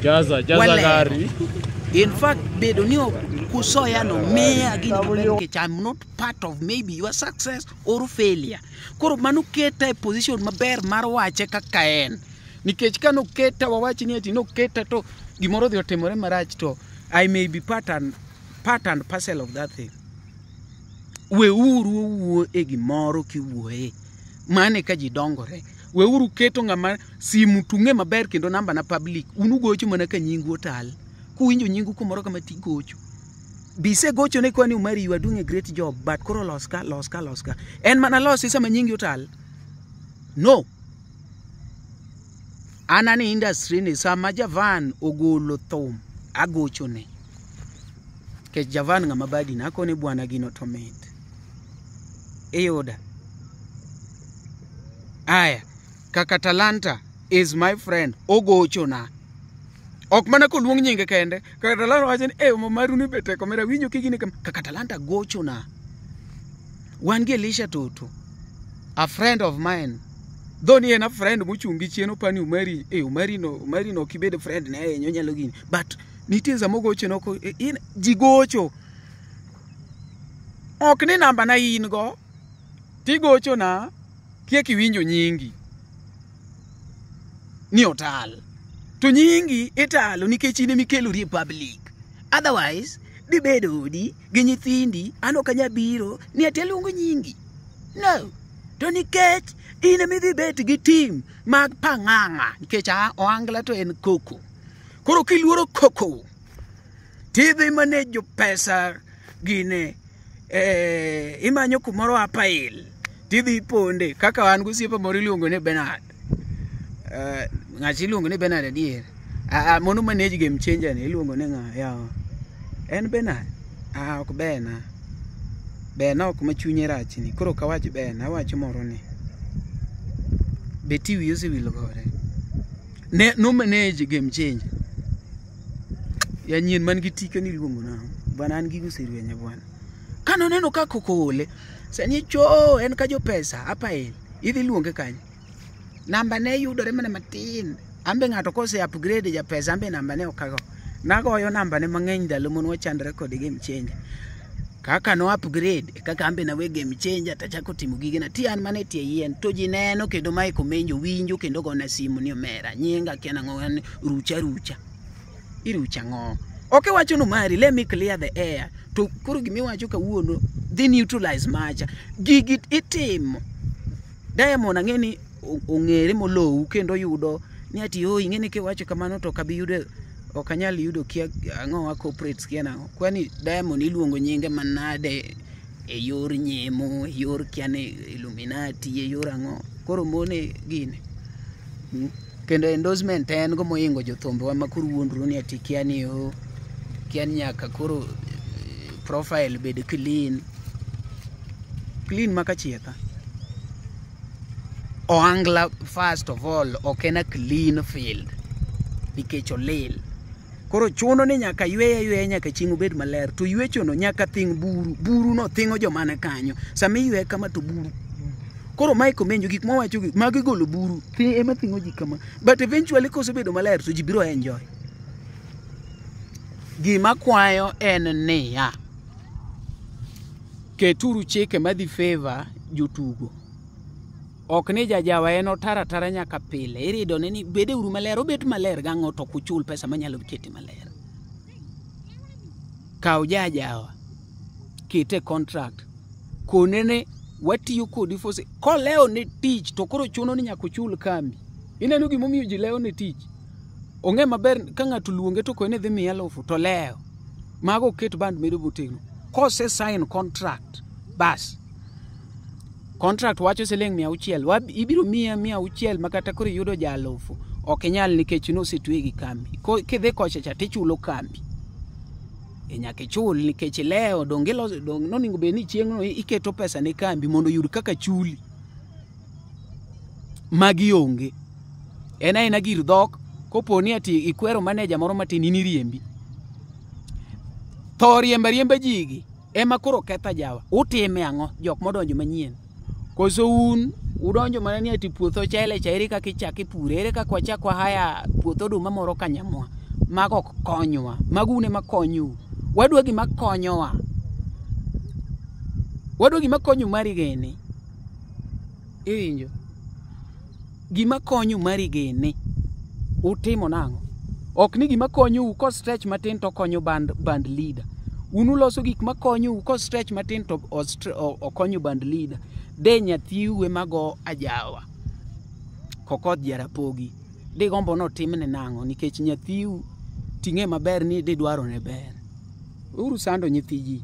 Jaza, jaza gari.
In fact, bedo ni kusoya no miya gini maber nikech I'm not part of maybe your success or failure. Koro mano keta e position maber mar wache kaka en. Nikech ka noketa wawach ni ati noketa to gimoro odhi otimore marach to I may be part and parcel of that thing. Weuru owuo e gimoro kiwuoye. Mane ka ji dongore. Weuru keto ng'ama simu tung'e maber kendo namba na public. Un ugocho mana ka nyingu otal. Kuwinjo nyingu kumoro kama tigocho. Bise gocho ne kwani Omari you are doing a great job but koro los ka los ka los ka. En mana losi sama nyingi otal. No. An ane industry ni sama Javan ogolo thum agocho ne. Nikech Javan ng'ama badi na akone bwana gino to mit. Iyuda. Aya, kaka Talanta is my friend, ogocho na. Ok mana koluong nyinge kende. Kaka Talanta wacho ni maru ni be tek omera winjo kigini kama. Kaka Talanta gocho na. Wan gi Elisha Toto, a friend of mine. Though ni en a friend mochung' gi chien opani Omari, Omari no, Omari no ok ibed friend ne ahinya onyalo gini. But nitie sama ogocho no, in ji gocho. Ok ni namba na in go, tigocho na, kia kiwinjo nyingi. Ni otal. To nyingi italo nikech in emikelori e public. Otherwise, dibed odi gi nyithindi, an ok anyal biro ni ati aluongo nyingi. No. To nikech in emidhi bet gi team mag pang'ang'a, nikech oangla to en koko. Koro kiluoro koko, tidhi manage pesa gine, imanyo kumoro apail, tidhi iponde, kaka wan gosiepa moro iluongo ni Bernard. Ng'achi iluongo ni Bernard adier. Mono manage game changer ni iluongo ni ng'a? Yawa. En Bernard? Ok Bena. Bena ok ma chunye rach ni. Koro ok awach Bena, awacho moro ni. Be ti wiyi osewil kode? Ne no manage game changer. Ya nyien man gi tike ni iluongo nang'o? Bwana an gigo oserwenyo bwana. Kanoneno ka koko ole, sani cho en ka jopesa apail. Idhi luonge kanyo. Namba ne yudore mana matin. Ambe ng'ato kose upgrade japesa, ambe namba ne ok ago. Nagoyo namba ne mang'eny ndalo mon wachandre kod game changer. Kaka no upgrade e kaka ambe nawe game changer tachako timo gigena ti an mana e tie yien to ji neno kendo Mike Omenjo winjo kendo gona simu ni omera nyinga kia nang'o en rucha rucha irucha ang'o ok iwacho no mari let me clear the air to koro gimiwacho kawuono dhi neutralize macha gigi itimo Diamond ang'e ni ong'ere molou kendo yudo ni ati oh ing'e ni kiwacho kamano to ok abi yudo ok anyal yudo kia ang'owa corporates kia nang'o kwani Diamond iluongo nyinge manade e yor nyemo e yor kia ni Illuminati e yor ang'o koro mone gini. Kendo endorsement en go moingo jothumbewa ma koro wuondru ni ati kia ni oh kia ni nyaka koro profile bed clean clean maka chietha. Ohangla first of all ok en a clean field nikech olil. Koro chuno ni nyaka yweye yweye nyaka chieng' obed maler to ywechono nyaka thing' buru buru no thing'o joma ni kanyo. Sama iywe kama to buru koro Mike Omenjo gik mowacho gi magi golo buru ema thing'o ji kama but eventually kosebedo maler to ji biro enjoy. Gima kwayo en niya, keturu chike madhi favor jotugo. Ok ni jajawa en otara tara nyaka pile iridone ni bede uru maler obet maler gang'o to ok uchul pesa manyalo kete maler. Kaw jajawa kete contract kone ni watiyo kodi for kolewo ne tich to koro chuno ni nyaka ochul kambi. Ineno gimomiyo ji lewo ne tich? Ong'e maber ka ng'ato luonge to kone dhi miye alufu to lewo. Mago oket band medo motegno. Kose sign contract bas. Contract wacho siling 600 ibiro miya 600 makata koro iyudo ja alufu ok inyal nikech nosetwe gi kambi. Kidhi kocha cha tichulo kambi. E nyaka ichul nikech ilewo donge iloso dong nonego bed ni chieng'no iketo pesa ne kambi mondo oyud kaka chuli. Magi onge. En aena gir dhok kopo ni ati ikwero maneja moro matin in iriembi. Tho riemba riemba jigi ema koro ketha jawa. Utime ang'o jok modonjo manyien? Koso un udonjo mana ni ati puoth ochele cha ere kaka ichako ipure ere kaka wachak wahaya puoth oduma moro kanyamwa. Mago ok konywa. Mago un ema konyou. Wadwa gima konyowa. Wadwa gima konyo mari gene. Iwinjo? Gima konyo mari gene. Utimo nang'o? Ok ni gima konyou ko stretch matin to konyo band leader. Un uloso gik makonyou ko stretch matin to okonyo band leader. De nyathiu ema go ajawa. Kokoth Jarapogi. Digombo notimne nang'o nikech nyathiu ting'e maber ni didwarone ber. Uru sando nyithi ji.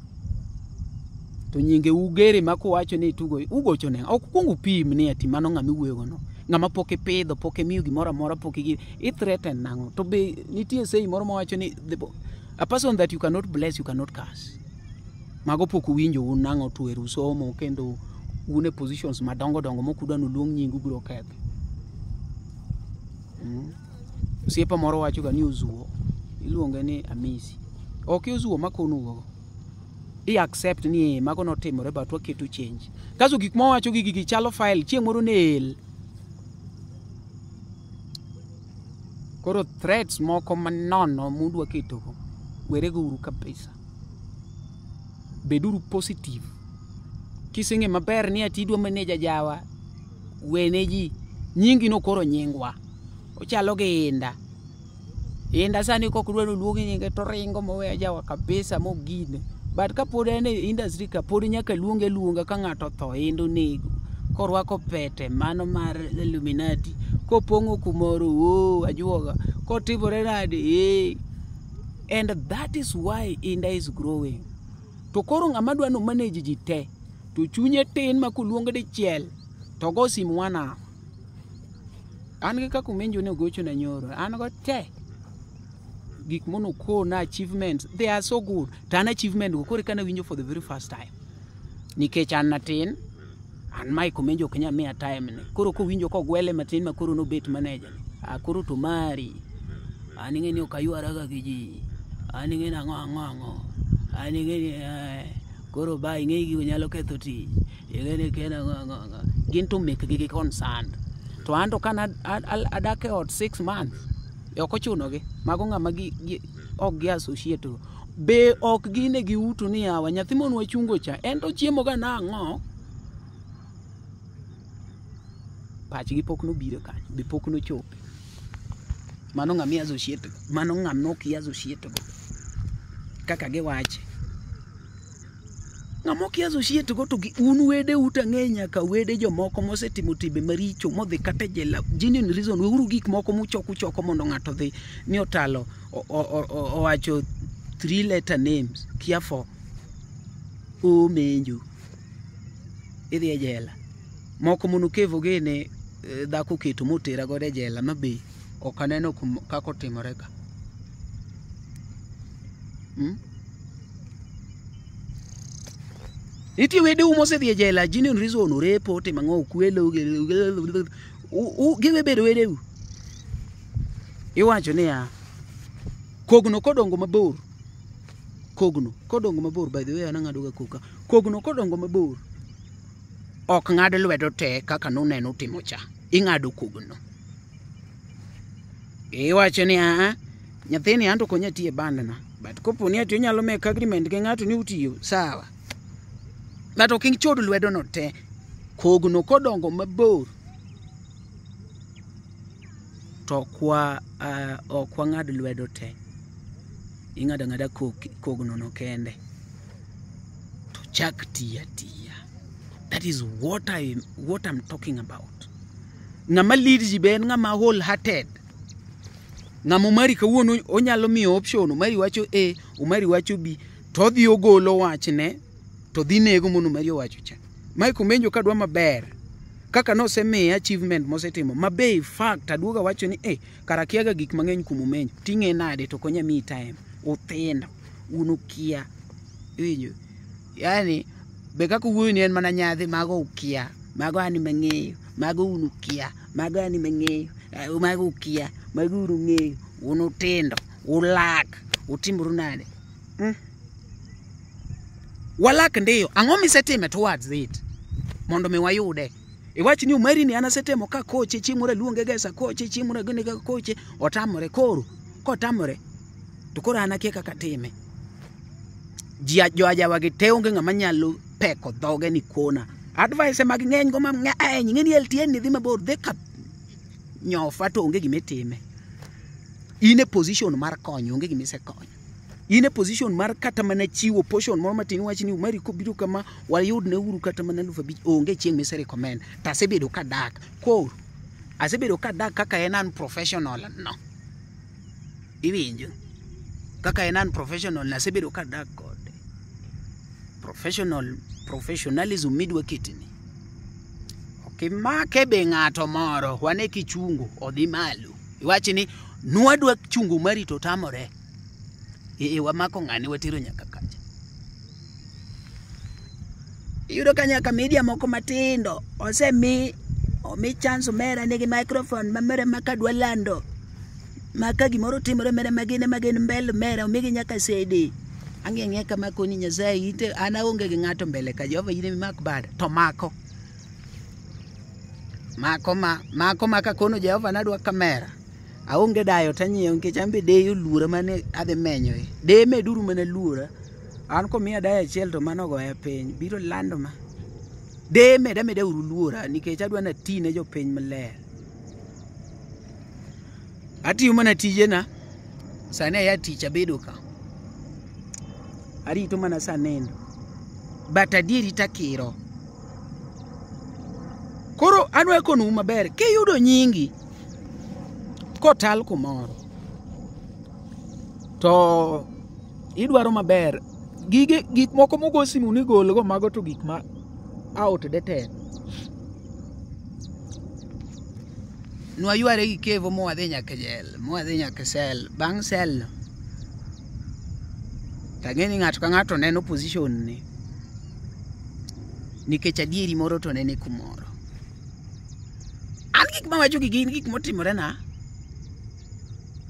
To nyinge ugere ma kuwacho ni itugo ugocho ne ok kuong upim ni ati mano ng'ama iwuoyogo no. Ng'ama pok ipidho pok imiyo gimoro amora pok i threaten nang'o. To be nitie sei moro mawacho ni a person that you cannot bless you cannot curse. Mago pok uwinjo un nang'o to eru somo kendo un e positions madongo dongo mok udwa noluong nyingu biro ketho. Osiepa moro wacho ga ni ozuo iluonge ni Amisi. Ok ozuo makonugo. I accept ni mago notimore but waketo change. Kaso gik mowacho gi gigi chalo file chieng' moro ne el. Koro threats moko manono mudwa ketogo werego uru kabisa. Beduru positive. Kiseng'e maber ni ati idwa manager jawa wene ji nyingi no koro nyingwa. Ochalo gi Inda. Inda sani kok dwa noluong nyinge to ringo moweyo jawa kabisa mogine. But kapod en e industry ka pod nyaka luonge luonga ka ng'ato otho Inda onego. Korwako pete mano mar Illuminati kopong'o kumoro oh ajuoga kotimore nade eh. And that is why Inda is growing. To koro ng'ama dwa no manage ji te to chunye tin ma koluonge dichiel to go simu 1 hour. An gi kaka Omenjo ne ogochona nyoro an go te gik monokona achievements they are so good to an achievement go koro eka nawinjo for the very first time nikech an natin an Mike Omenjo ok nyal miya time ne koro kowinjo kogwele matin ma koro nobet manager ni ah koro to mari an ing'e ni ok aywaraga gi ji an ing'e ni ang'o ang'o ang'o an ing'e ni koro ba ing'e gigo nyalo ketho tich ing'e ni ken ang'o ang'o ang'o gin to mekgi gi concerned to an to kana adak e ot 6 months ok ochunogi mago ng'ama ok gi associate go. Be ok gine gi utu ni yawa nyathi mon wachungo cha en to chiemo ga nang'o? Pachgi pok nobiro kanyo, be pok nochope. Mano ng'ama i associate go, mano ng'ama ok i associate go. Kaka giwache. Ng'ama ok i associate go to gi un wede u to ang'eyo nyaka wede jomoko mosetimo timbe maricho modhi kata e jela. Genuine reason, weuru gik moko muchoko uchoko mondo ng'ato odhi ni otalo owacho 3 letter names, kia 4. Omenjo. Idhi e jela. Moko mono kevo gene dhako oketo motera godo e jela ma be ok aneno kaka otimore ka. Nitie wedeu mosedhi e jela, genuine reason, orepo, otimo ang'o, okwelo, giwe bedo wedeu. Iwacho niya, kogno kodongo mabor, kogno kodongo mabor, by the way an ang'ado ga koka, kogno kodongo mabor, ok ng'ad lwedo te kaka nuneno timo cha, ing'ado kogno. Iwacho ni aa, nyathini anto ok onya tiyo e band na, but kopo ni ati onyalo make agreement gi ng'ato ni utiyo, sawa. But ok ichod lwedo no te, kogno kodongo mabor, to ok wang'ad lwedo te. Ing'ado ang'ada kogno no kende. To chak tiyo atiya. That is what I'm talking about. Ng'ama lead ji be en ng'ama whole-hearted. Ng'ama Omari kawuono onyalo miyo option, Omari wacho A, Omari wacho B, to odhi ogolo wachne, to dhi nego mondo Omari owacho cha. Mike Omenjo kadwa maber, kaka nosemiye achievement mosetimo, ma be in fact aduoga wacho ni kara kiaga gik mang'eny kuom Omenjo, ting'e nade to konya miyi time, uthindo, un ukia, iwinjo? Yani, be kaka uwuoyo ni en mana nyadhi, mago ukia, mago an mang'eyo, mago un ukia, mago an mang'eyo, mago ukia, mago un ung'eyo, un utindo, ulak, utimru nade? Walak ndiyo, ang'o misetime towards it? Mondo mi wayude. Iwach ni Omari ni an asetemo ka koche, chieng' moro aluonge ga sa koche, chieng' moro agone ga koche, otamore koro, kotamore, to koro an akia kaka time. Ji jo ajawa gi te onge ng'ama nyalo peko dhoge ni kona. Advice mag ng'eny go mang'eny, ing'e ni LTN ni dhi mabor, dhi ka nyofa to onge gima itime. In e position mar konyo, onge gima isekonyo. In e position mar kata mana chiwo portion moro matin, wach ni Omari kobiro kama wayudne uru kata mana 5,000, onge chieng' mise recommend. To asebedo kadak. Koro, asebedo kadak kaka en unprofessional no. Iwinjo? Kaka en unprofessional, asebedo kadak kode. Professionalism midwa ketni. Ok imake be ng'ato moro, wane kichungo, odhi malo. Iwach ni, nwadwa chungo Omari to tamore. Wamako ng'ane watero nyaka kacha. Iyudo ka nyaka media moko matindo osemi omi chance omera nigi microphone ma mere ma kadwa lando. Ma ka gimoro timore mere ma gin ema gin mbele mera omigi nyaka CD. Ang'e ang'e kama koni Nyasaye ite an aonge gi ng'ato mbele ka Jehova in ema imak bada to mako. Mako ma ka kono Jehova nadwa kamera. Aonge dayo tanyiewo nikech an be deyo luora mane adhi menyo e. De meduru mana luora. An komiya dayo achiel to mano ogoya piny. Biro lando ma. De meda meda uru luora nikech adwa nati ne jopiny maler. Atiyo mana tijena. Sani aya tich abedo ka. Arito mana sa nindo. But adieri takiro. Koro adwa konou maber. Kiyudo nyingi kotal kumoro to idwaro maber. Gige gik moko mogo simu ni golgo mago to gik ma outdated. Nwayware gi Kevo mwadhi nyaka jel, mwadhi nyaka sel. Bang' sel no, tang'e ni ng'ato ka ng'ato neno position ni. Nikech adieri moro to nene kumoro. An gik mawacho gi gin gik motimore na.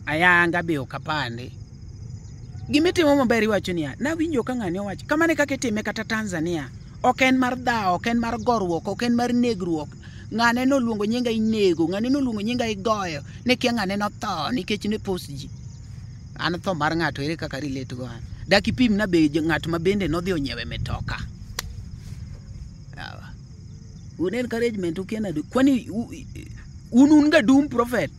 Ayanga be ok apande. Gimitimo maber iwacho niya, nawinjo ka ng'ani owacho, kamano e kaka itime kata Tanzania. Ok en mar dhawo, ok en mar goruok, ok en mar negruok. Ng'ane noluongo nyinga inego, ng'ane noluongo nyinga igoyo, ne kia ng'ane notho nikech ne post ji. An tho mar ng'ato ere kaka relate go an. Dak ipim na be ng'at ma bende nodhi onyiewe mitoka. Yawa. Un encouragement ukia nade? Kwani un ga doom prophet?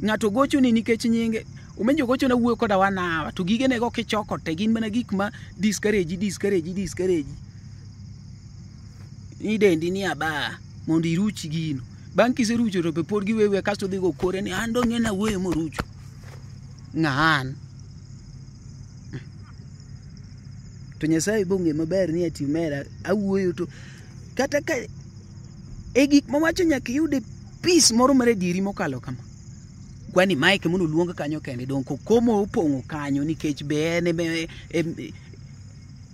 Ng'ato gochoni nikech nyinge. Omenjo gochona wuoyo koda one hour to gigene go kichoko te gin mana gik ma discourage discourage discourage. Ni dendi ni aba mondo iruch gino. Bang' kiserucho to be pod giwewe kasto dhi go kore ni an dong' en awuoyo morucho. Ng'a an? To Nyasaye bong'e maber ni ati omera awuoyo to kata ka e gik mawacho nyaka iyude peace moro mar adieri mokalo kama. Kwani Mike mondo oluong kanyo kende dong' Kokomo opong'o kanyo nikech be en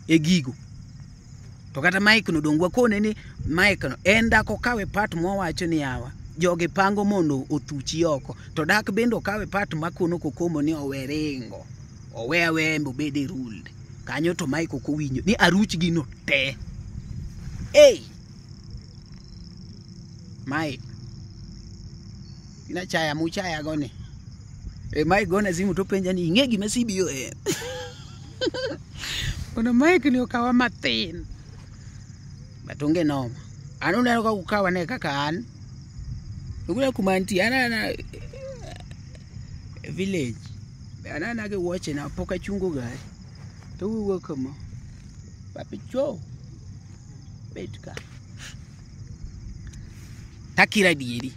e gigo. To kata Mike no dong' wakone ni Mike no en dak okawe part mwawacho ni yawa jogi pango mondo othuchi oko to dak bende okawe part makono Kokomo ni owe ringo owe aweya embe obed e ruled kanyo to Mike ok owinjo ni aruch gino te. Ei Mike inachaya muchaya go ni e Mike gona simu to penja ni ing'e gima CBO en. Mondo Mike ni okawa mathin. But onge noma. An uneno kaka ukawa ne kaka an. Uneno kuma antie an ana village. An ana gi wuoche na pok achungo gari. To wuok kama. Papi cho. Bet ka. Takira adieri.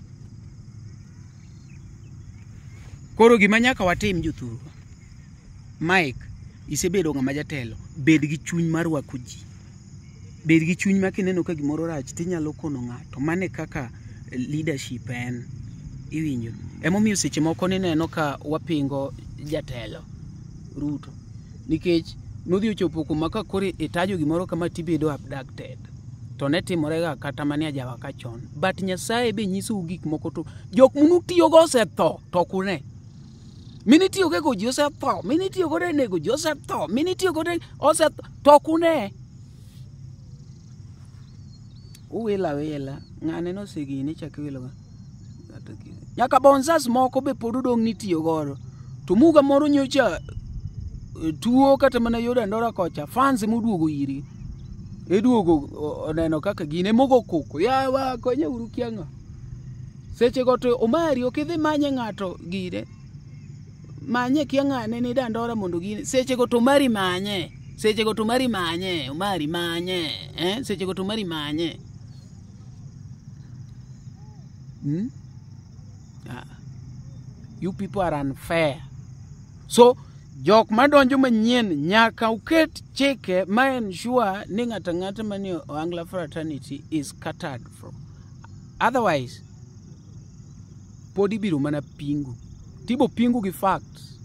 Koro gima nyaka watim jothurwa. Mike, isebedo ng'ama jatelo. Bed gi chuny mar rwako ji. Bed gi chuny ma kineno ka gimoro rach tinyalo kono ng'ato. Mano e kaka leadership en. Iwinjo. Emomiyo seche moko nineno ka wapingo jatelo Ruto. Nikech nodhi ochopo kuma ka koro itajo gimoro kama tibedo abducted. To ne timore ga kata mane ajawa ka chon. But Nyasaye be nyisou gik moko to jok munutiyogo osetho to ok une. Minitiyogo go ji osetho, minitiyogo e nego ji osetho, minitiyogo osetho to ok une. Uwila wila, ng'ane nosegine chak iwilo go. Nyaka bonsas moko be pod odong' nitiyo godo. To muga moro nyocha tuo kata mana yor Andora kocha, fans moduogo iri. Eduogo oneno kaka gine mogo koko. Yawa konya uru kia ng'a. Seche go to Omari ok idhi manye ng'ato gire. Manye kia ng'ane ni Dandora mondo gine. Seche go to Omari manye. Seche go to Omari manye. Omari manye. Eh? Seche go to Omari manye. Hmm? Ah. You people are unfair. So, jok madonjo manyien nyaka uket chike ma ensure ni ng'ato ang'ata manie Ohangla fraternity is catered for. Otherwise, pod ibiro mana pingu. Tibo pingu gi facts.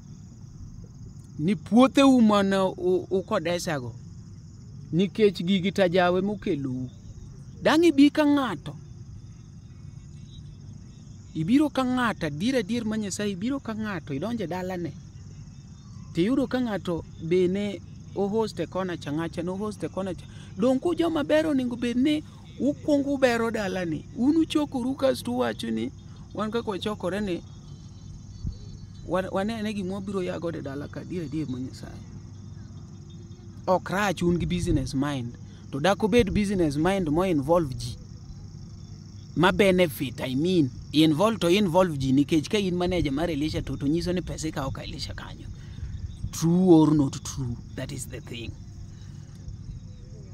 Ni puotheu mane ukodesa go. Nikech gigi tajawe mokelou. Dang' ibi ka ng'ato. Ibiro ka ng'ato adier adier ma Nyasaye ibiro ka ng'ato idonjo e dalane. Tiyudo ka ng'ato be ne ohost e kona cha ng'acha nohost e kona cha. Dong' ku joma ber onego bed ni ukwongo ubero dalani. Un uchokoru kasto uwacho ni wan kaka wachokore ni wane ane gima wabiro ya godo e dala ka adier adier ma Nyasaye. Ok rach un gi business mind. To dak obed business mind mo involve ji. Ma benefit, I mean, involve to involve ji nikech ka in manager mar Elisha to nyiso ni pesa ikawo ka Elisha kanyo. True or not true, that is the thing.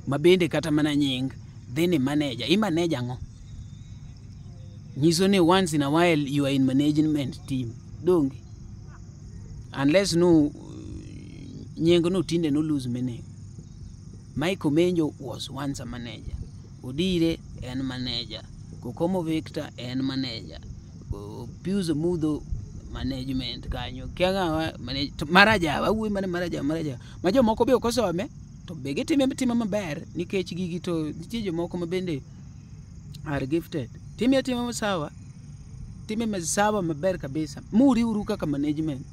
Ma bende kata mana nying, then i manager, i manager ang'o? Nyiso ni once in a while you are in management team. Donge? Unless no nying no tinde no lose meaning. Mike Omenjo was once a manager. Odire en manager. Kokomo Victor en manager. Pius Mudho management kanyo. Kia ng'awa manage maraja, awuoyo mana maraja maraja. Ma jomoko be ok osome to be gitime tima maber nikech gigi to nitie jomoko ma bende are gifted. Time atima sawa. Time sawa maber kabisa. Muriuru kaka management.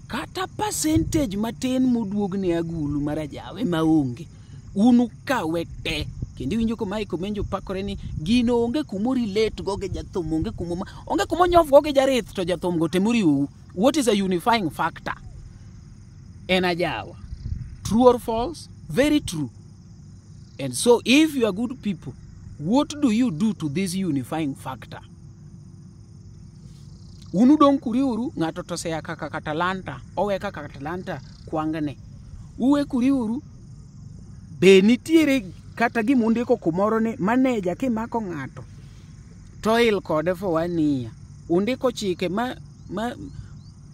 Kata percentage matin moduogne agulu marajawe maonge. Un ukawe te. Kendo iwinjo ko Mike Omenjo pakore ni gino onge kuma relate go gi jathum, onge kuma onge kuma onyof go gi jarith to jathum go temoriwou. What is a unifying factor? En ajawa. True or false? Very true. And so if you are good people, what do you do to this unifying factor? Un udong' kuriuru, ng'ato to osea kaka Katalanta, owe kaka Katalanta kwangne. Uwe kuriuru, be nitiere kata gima undiko kumoro ni maneja kimako ng'ato toil kode for 1 year. Undiko chike ma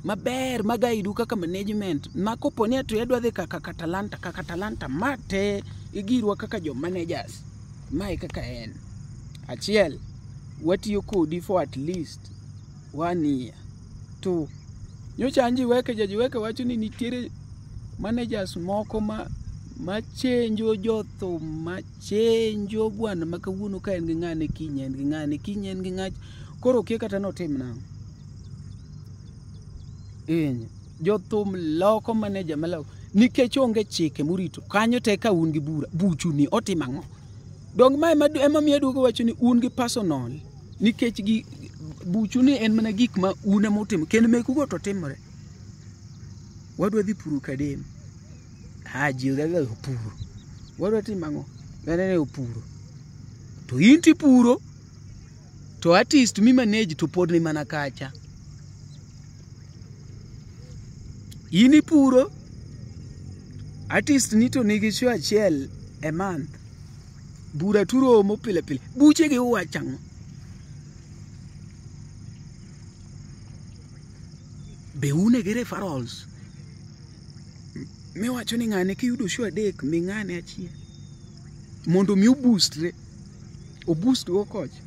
maber magaidu kaka management ma kopo ni to idwa dhi kaka Katalanta, kaka Katalanta ma te igirwa kaka jo managers. Mae kaka en. Achiel, watiyo kodi for at least 1 year. 2, nyocha an Jiweke, jajiweke wacho ni nitiere managers moko ma chenjo jothum, ma chenjo bwana ma kawuono ka en gi ng'ane, kiny en gi ng'ane, kiny en gi ng'ach. Koro okia kata notim nang'o. Inyo. Jothum loko manager maloko nikech onge chike morito. Kanyo te ka un gi bura, buchu ni otimo ang'o? Dong mae ema miyo aduogo wacho ni un gi personal nikech gi buchu ni en mana gik ma un ema utimo kendo mekugo to timore. Wadwa dhi puro Kadem. Ha, ji odhi opuro. Wadwa timo ang'o? Ng'ane opuro. To in tipuro, to artist mi manage to pod ni mana kacha. In ipuro, artist ni to nigi show achiel e month. Bura turomo pile pile. Buche gi uwacho ang'o? Be une gi referrals? Miwacho ni ng'ane kiyudo show 3, mi ng'ane achiel. Mondo mi obustre. Oboost go kocha.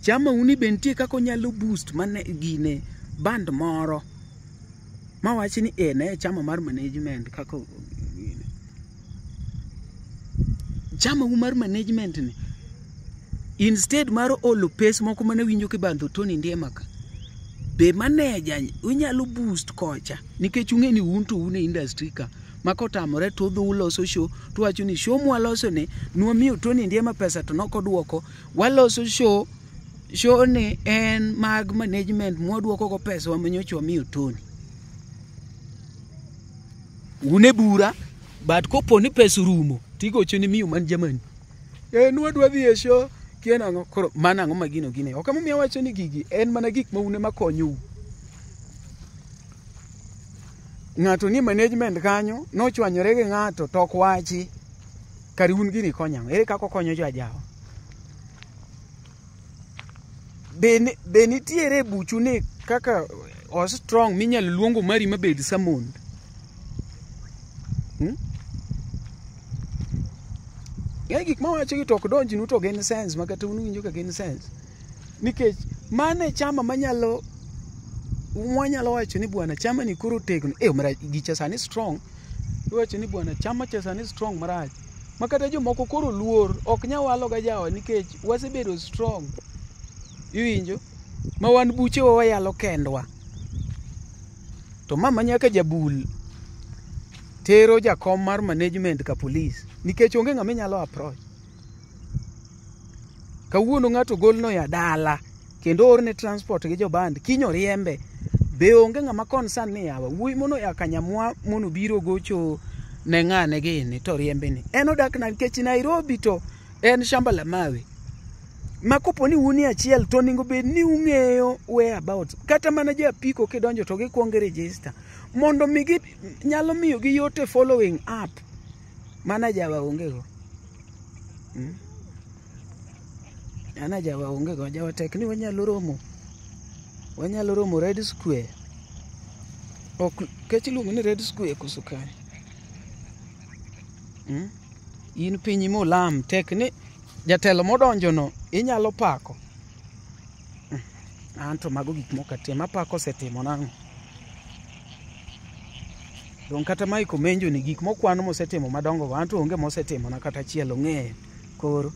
Chama uni be nitie kaka onyalo boost mane gine band moro. Mawach ni en e chama mar management kaka gine. Chama u mar management ni instead mar olo pes moko mane winjo kibandho Tony Ndiema ka. Be manager unyalo boost kocha nikech ung'e ni un to un e industry ka ma kotamore to udhi uloso show to wacho ni show mwaloso ni nwamiyo Tony Ndiema pesa to nokoduoko, waloso show, show ni en mag management mwaduoko go pesa wa manyocha wamiyo Tony. Un e bura, but kopo ni pesa orumo tigocho ni miyo man Germany. Nwadwa dhi e show kien ang'o koro mana ang'o ma gino gine. Ok emomiyo awacho ni gigi en mana gik ma un ema konyou. Ng'ato nie management kanyo nochwanyore gi ng'ato to ok wachi. Kar un gini konyo ang'o? Ere kaka okonyo jo ajawa? Be nitiere buchu ni kaka o strong minyalo luongo mari mabed summoned? Ng'e gik mawacho gi to ok donjnu to gin sense ma kata un uwinjo ka gin sense. Nikech mano e chama manyalo mwanyalo wacho ni bwana chama ni koro tegno. Mara gicha sani strong. Iwacho ni bwana chama cha sani strong marach. Ma kata jomoko koro luor ok nyal walo ga jawa nikech wasebedo strong. Iwinjo? Ma wan buchewa wayalo kendwa. To mama nyaka jabul tero jakom mar management ka police nikech onge ng'ama inyalo approach. Kawuono ng'ato golno ya dala kendo orne transport gi joband kiny oriembe. Be onge ng'ama concern ni yawa wuoyi mono ya Kanyamwa mono biro gocho ne ng'ane gini to riembe ni. En odak na nikech Nairobi to en shamba la mawe. Ma kopo ni un e achiel to onego bed ni ung'eyo whereabouts. Kata mana jo apiko kidonjo to gikuongo register mondo mi gi nyalo miyo gi yote following up. Manager wa onge go. Manager wa onge go. Jawa tek ni wanyalo romo. Wanyalo romo Red Square. Ok kech iluongo ni Red Square koso kanye? In piny molam tek ni jatelo modonjo no inyalo pako. Anto mago gik moko atim apako osetimo nang'o? Dong kata Mike Omenjo ni gik mokwano mosetimo madongo go anto onge mosetimo na kata achiel ong'eyo. Koro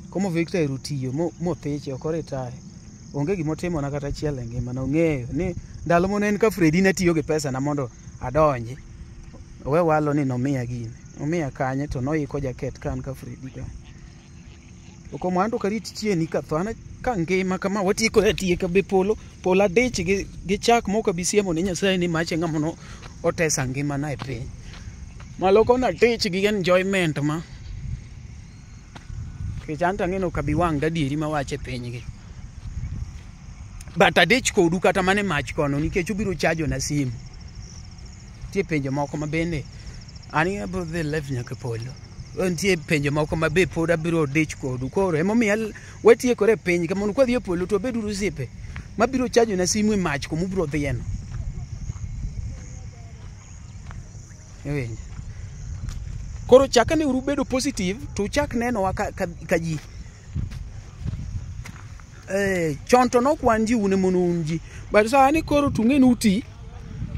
Komo Victor Erutiyo mothiche ok oretire. Onge gimotimo na kata achiel e ngimana ong'eyo ni ndalo mane en ka Fredi natiyo gi pesa na mondo adonji. Owe walo ni nomiya gini. Omiya kanye to noiko jaket ka an ka Fredi ka. Okomo an to ok arit chieni ka tho, an ka ngima kama watiekore atieka be polo polo adich gi, gi chak mok abi siemo ne Nyasaye ni mache ng'ama no otesa ngimana e piny. Malo kono adich gi enjoyment ma. Nikech an to ang'e ni ok abi wang' gadieri mawacho e pinygi. But adich kodu kata mana e mach kono nikech ubiro chajo na simu. Nitie penjo moko ma bende an abiro dhi live nyaka e polo. Nitie penjo moko ma be pod abiro dich kodu. Koro emomiyo watiekore e piny ka mondo kwadhi e polo to wabeduru osiepe mabiro chajo na simu e mach kuma ubiro dhiye no. Iwinjo? Koro chak ane uru bedo positive to uchak nenowa ka ji. Chon to nok wan ji un ema ne un ji. But sani koro to ung'e ni uti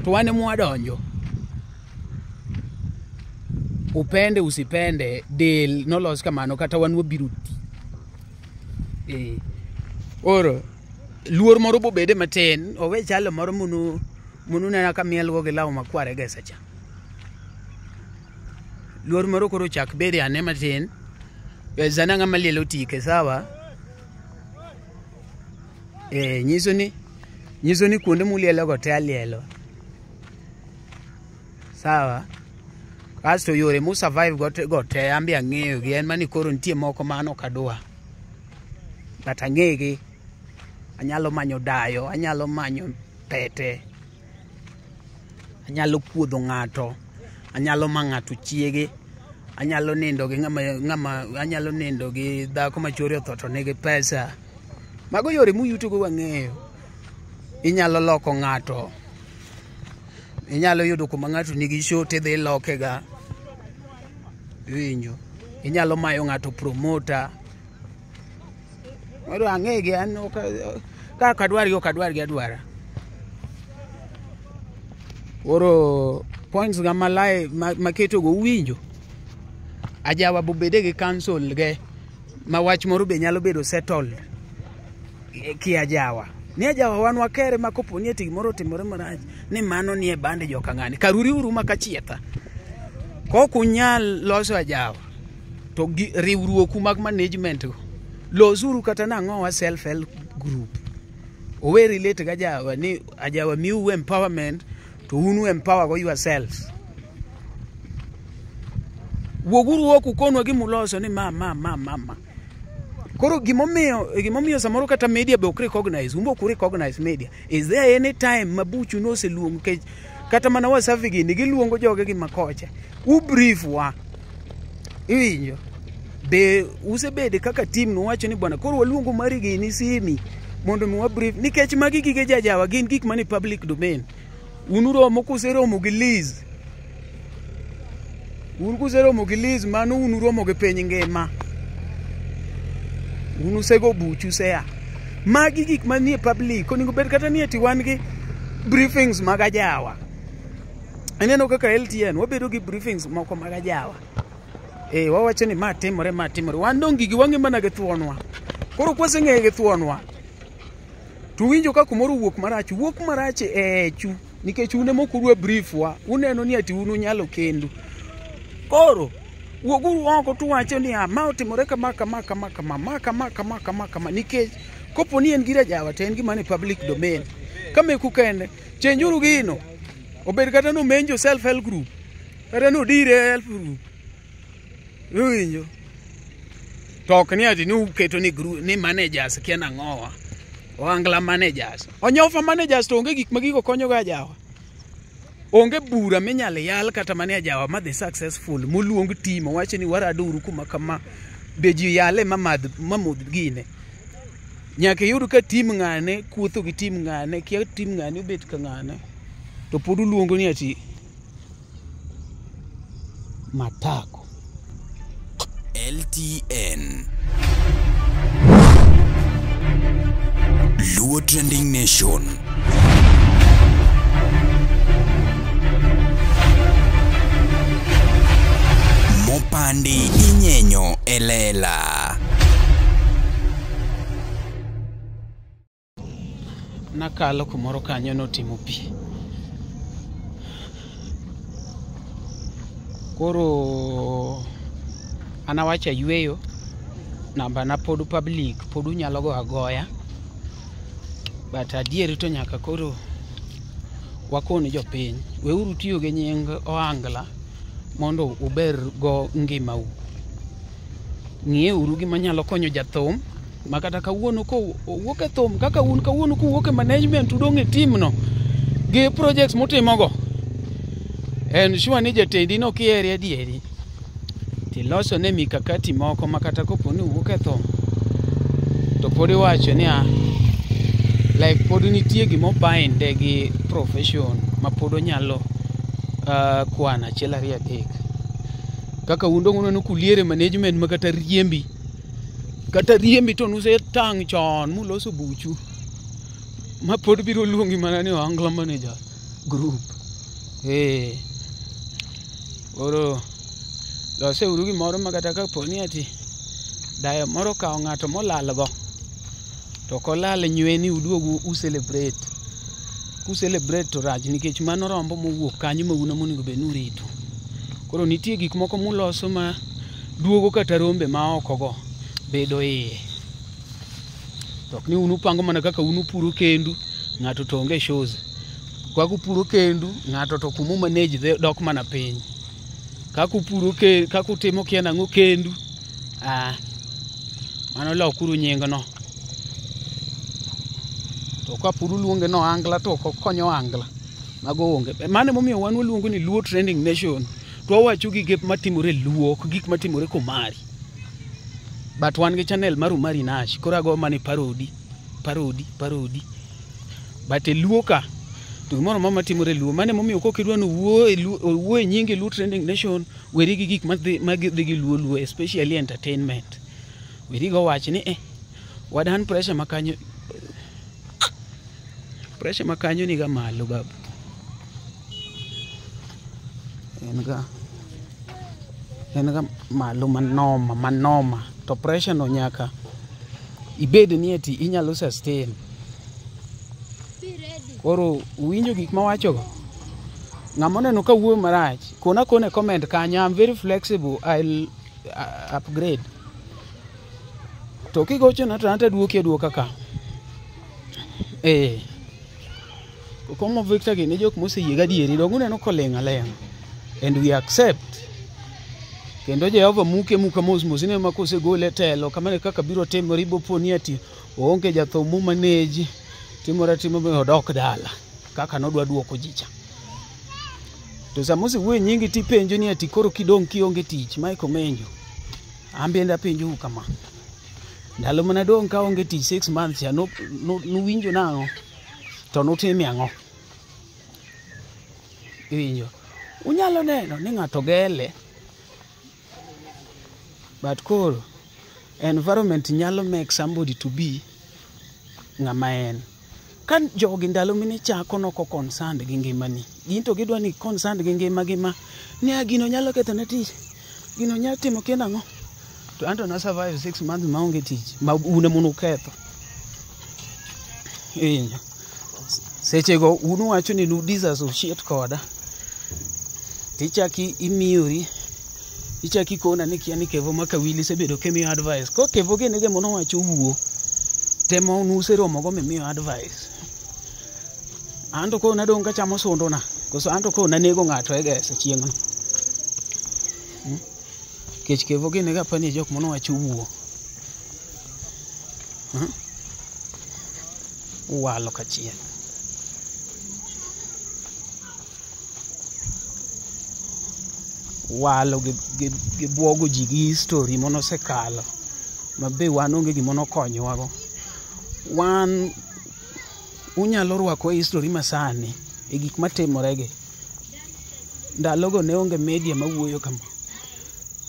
to wan ema wadonjo. Upende usipende del nolos kamano kata wan wabiro ti. Koro luor moro bobede matin owe chalo moro munu munu nena ka mielgo gi law makwar e gesa cha. Luor moro koro chak bede ane matin. Zana ng'ama lielo tike sawa. Nyiso ni kuonde mulielo go te alielo. Sawa. Kasto yore mu survive go te an be ang'eyo gi en mani koro nitie moko ma an ok adwa. But ang'egi. Anyalo manyo dayo, anyalo manyo pete. Anyalo kuodho ng'ato, anyalo ma ng'ato chiege, anyalo nindo gi ng'ama anyalo nindo gi dhako ma chuore otho to nigi pesa. Mago yore muyuto go wang'eyo. Inyalo loko ng'ato. Inyalo yudo kuma ng'ato nigi show tidhi iloke ga. Iwinjo. Inyalo mayo ng'ato promoter. Koro ang'egi an ka ok adwargi ok adwargi adwara. Koro points ga malae maketo go uwinjo. Ajawa bobede gi council ge ma wach moro be nyalo bedo settled ki ajawa. Ni ajawa wan wakere ma kopo ni eti gimoro otimore marach ni mano nie bande joka ng'ani. Karuri uru ma kachietha. Kok unyal loso ajawa to riwruoku mag management go losuru kata nang'owa self help group. Owe relate ga ajawa ni ajawa miu empowerment to unu empower go yourselves. Wuoguru oko ukonwa gimuloso ni ma. Koro gimomiyo samoro kata media be ok recognize, umbo ok recognize media. Is there any time mabuchu noseluongo nikech kata mana Wasafi gini giluongo joge gi makocha. U brief wa. Iwinjo. Be usebede kaka team no wacho ni bwana koro waluongo mari gini simi mondo mi wa brief nikech magi gige jajawa gin gik mani public domain. Un uromo kuseromo gi Liz. Un kuseromo gi Liz mano un uromo gi piny ngima. Un usego buchu sea. Magi gik manie public onego bed kata ni ati wan gi briefings mag ajawa. Ineno kaka LTN wabedo gi briefings moko mag ajawa. Wawacho ni ma timore ma timore. Wan dong' gigi wang'e mana gi thuonwa. Koro kwaseng'eyo gi thuonwa to winjo ka kumoro wuok marach e echu nikech un ema ok udwa brief wa. Uneno ni ati un unyalo kendu. Koro wuoguru oko tuwacho ni ma otimore kama kama kama kama ma kama kama kama kama nikech kopo ni en gir ajawa to en gima ni public domain. Ka meku kende chenjuru gino. Obed kata no menjo self help group kata no dire help group. Iwinjo. To ok ni ati ni uketo ni group ni managers kia nang'owa. Ohangla managers. Onyofa managers to onge gik ma gigo konyo go ajawa. Onge bura minyalo yal kata mane ajawa madhi successful moluong team owacho ni warado uru kuma kama be ji yale mamadh mamodh gine. Nyaka iyud ka team ng'ane kuotho gi team ng'ane kia team ng'ane obet ka ng'ane to pod uluongo ni ati matako.
LTN Luo Trending Nation. Mopandi inyenyo elela.
Nakalo kumoro kanyo notimo pi. Koro an awacho ayweyo Namba na pod public, pod unyalo go agoya. But adieri to nyaka koro wakoni jopiny, weuru tiyo gi nying ohangla mondo uber go ngimau. Ng'iyeuru gima nyalo konyo jathum ma kata kawuono kowuok e thum kaka un kawuono kuwuok e management udong' e team no gi projects mutimogo. En sure ni jatendi no kihere adieri tiloso ne mikakati moko ma kata kopo ni owuok e thum to pod iwacho niya like pod nitie gima obinde gi profession ma pod onyalo kwano achiel ariyo adek. Kaka un dong' uneno kuliere management ma kata riembi to nusetang' chon muloso buchu ma pod biro luongi mana ni Ohangla Manager Group. Koro loseuru gimoro ma kata kapo ni ati dayo moro okawo ng'ato molalgo to ok olal nyweni uduogu u celebrate. Ku celebrate to rach nikech mano rombo mowuok kanyo ma un ema onego bed ni urito. Koro nitie gik moko muloso ma duogo kata rombe ma oko go bedo iye. To ok ni un upango mana kaka un upuro kendu, ng'ato to onge shows. Kaka upuro kendu, ng'ato to kuma manage dok mana piny. Kaka upuro kaka utimo kia nang'o kendu, mano lokuru nying no. To kapod uluonge ni Ohangla to ok okonyo Ohangla, mago onge. Mano emomiyo wan waluongo ni Luo Trending Nation. To wawacho gige matimore Luo, ok gik matimore Komari. But wan gi channel mar Umari Nash, koro ago mana parody. But e Luo ka, to gimoro amora matimore Luo, mano emomiyo kok idwa ni owuo e nyingi Luo Trending Nation, weri gi gik madhi gi Luo Luo, especially entertainment. Weri go wach ni wadan pressure makanyo, pressure makanyo niga malo babu. En ga malo manoma. To pressure no nyaka ibed ni ati inyalo sustain. Koro uwinjo gik mawachogo? Ng'ama oneno ka wuoyo marach, kona kona comment kanyo, I'm very flexible, I'll upgrade. To kigochona to an taduoki aduoka ka. Komo Victor gi ne jok moseyie gadieri, dong uneno koling' aling'a. And we accept. Kendo Jehova muke muka mos mos ineno ma kosegole e telo kamano e kaka biro timore ibo ni ati oonge jathum mo manage timore atima mi odok dala kaka nodwa duoko ji cha. To sama osewuoyo e nyingi tipenjo ni ati koro kidong' kionge tich, Michael Menjo, an bende apenjou kama. Ndalo mane adong' kaonge tich 6 months cha, nuwinjo nang'o? To nutime ang'o? Iwinjo? Unyalo neno ni ng'ato gele, but koro environment nyalo make somebody to be ng'ama en. Ka jogi ndalo mine chako noko concerned gi ngimani, gin to gidwa ni concerned gi ngimagi ma ni gino nyalo kethone tich, gino nyalo timo kia nang'o. To anto na survive 6 months maonge tich, ma un ema nuketho. Iwinjo? Sechego un uwacho ni nu disassociate koda. Tichaki imiyori, ichaki kona ni kia ni Kevo Makawili isebedo kimiyo advice. Ko Kevo gin e monowacho wuo, temo nuseromogo mimiyo advice. Anto koro nadong' kachamo sundona, koso anto koro nanego ng'ato e gese chieng'no. Kech Kevo gin e apani jok monowacho wuo. Uwalo kachien. Walo gi buogo ji gi history monosekalo ma be wan onge gima nokonyowago. Wan unyalo rwako history masani e gik matimoregi. Ndalogo ne onge media mawuoyo kama.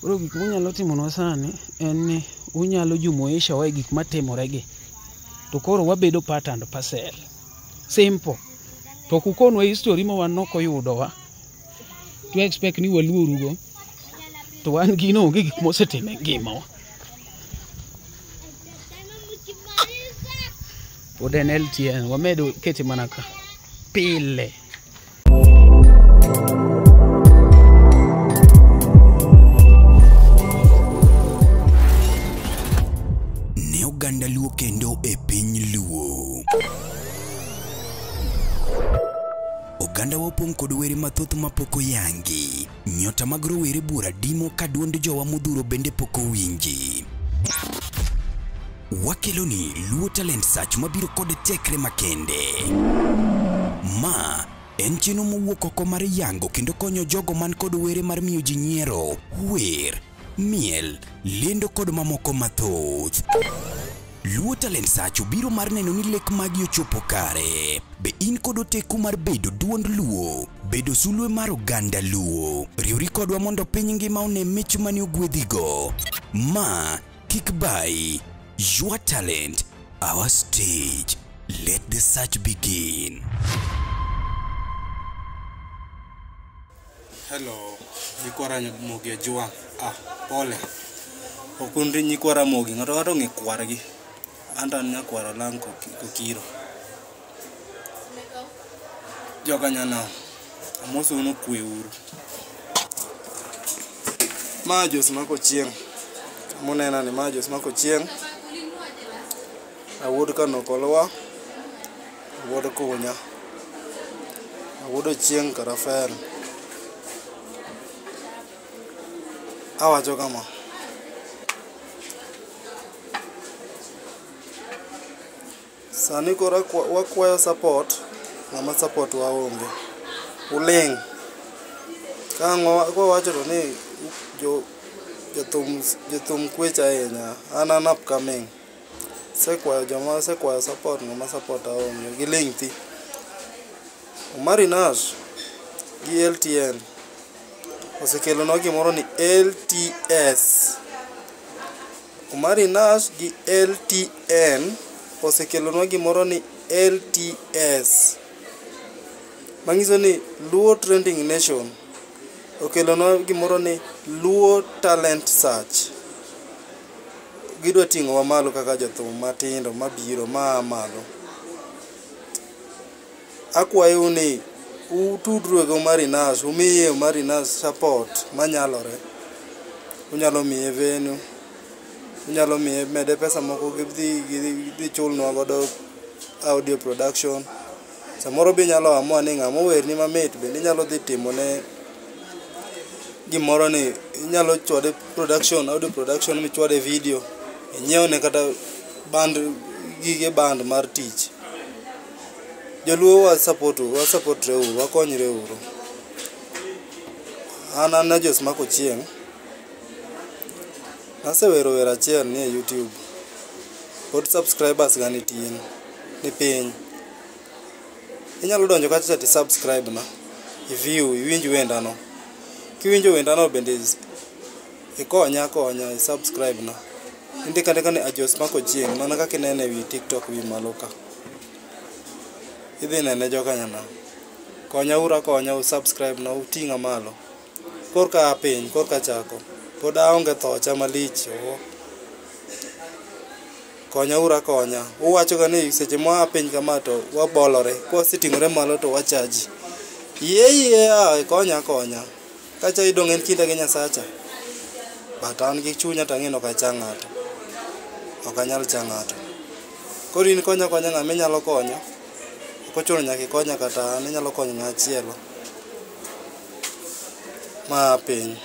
Koro gik munyalo timonwa sani en ni unyalo jumuisha wa e gik matimoregi. To koro wabedo part and parcel. Simple. To ok ukonwa history ma wan nokoyudowa. To expect ni waluorugo. To wan gino onge gik mosetimo e ngimawa. Pod en LTN, wamedo kete mana ka. Pile.
oganda Luo kendo e piny Luo. Oganda wa opong' kod were mathoth mapok oyangi. Nyota mag rowere buora dimo ka duond jowa modhuro bende pok owinji. Wakeloni Luo Talent Search mabiro kod tekre makende. Ma en chenro mowuok oko mar yango kendo konyo jogo man kod were mar miyo ji nyiero, wer, miel, lendo kod mamoko mathoth. Luo Talent Search obiro mar neno ni lek magi ochopo kare. Be in kod oteku mar bedo duond Luo, bedo sulwe mar oganda Luo. Riwri kodwa mondo piny ngima one mich mane ogwedhigo. Ma kik bayi. Your talent, our stage. Let the search begin.
Hello, nyikwa Ramogi Ajwang'. Ah, pole. Ok un nyikwa Ramogi, ng'ato ng'ato ong'e kwargi. An to an nyakwar Olang' Kokiro. Joka nyanam, amosou ni okwe uru. Ma Jos Mark Ochieng'. Munena ni ma Jos Mark Ochieng'. Awuod Kanokolwa, awuod Kunya, awuod Ochieng' Karafel. Awacho kama, sani koro wakwayo support, ng'ama support wa onge. Uling'. Ka ang' kwawacho to ni jothum kwech ahinya. An upcoming. Asekwayo joma asekwayo support ng'ama support onge. Giling' thi. Omari Nash gi LTN osekelonwa gimoro ni LTS. Omari Nash gi LTN osekelonwa gimoro ni LTS. Manyiso ni Luo Trending Nation okelonwa gimoro ni Luo Talent Search. Gidwa ting'owa malo kaka jothum matindo mabiro maa malo. Akwayou ni utudru gi Omari Nash, umiye Omari Nash support manyalore. Unyalo miye venue, unyalo miye mede pesa moko gidhi chulnwa godo audio production. Samoro be inyalo amua ni ng'ama owerni mamit bende inyalo dhi timone gimoro ni inyalo chwade production, audio production michwade video, inyiewne kata band, gige band mar tich. Joluo wa support re uru, wakonyre uru. An Jos Mark Ochieng'. Nasewero wer achiel ni e YouTube. Pod subscribers ga nitin, ni piny. Inyalo donjo kacha to subscribe na, i view, iwinj wendano. Kiwinjo wendano bende ikonya akonya, i subscribe na. Indiko andika ni Jos Mark Ochieng' mana kaka inene ewi TikTok wi malo ka. Idhi nene joka nyanam. Konya uru akonya, u subscribe na, uting'a malo. Korka aa piny, korka achako. Pod aonge thocha malich. Konya uru akonya. Uwacho ga ni seche mwaa piny kama to wabolore. Kwaseting'ore malo to wachaji. Yie a konya akonya. Kacha idong' en kinda gi Nyasacha. But an gi chunya to ang'e ni ok acha ng'ato. Ok anyal cha ng'ato. Koro in konya akonya ng'ama inyalo konyo. Ok ochuno nyaka ikonya kata an, inyalo konyo ng'ama chielo. Ma piny.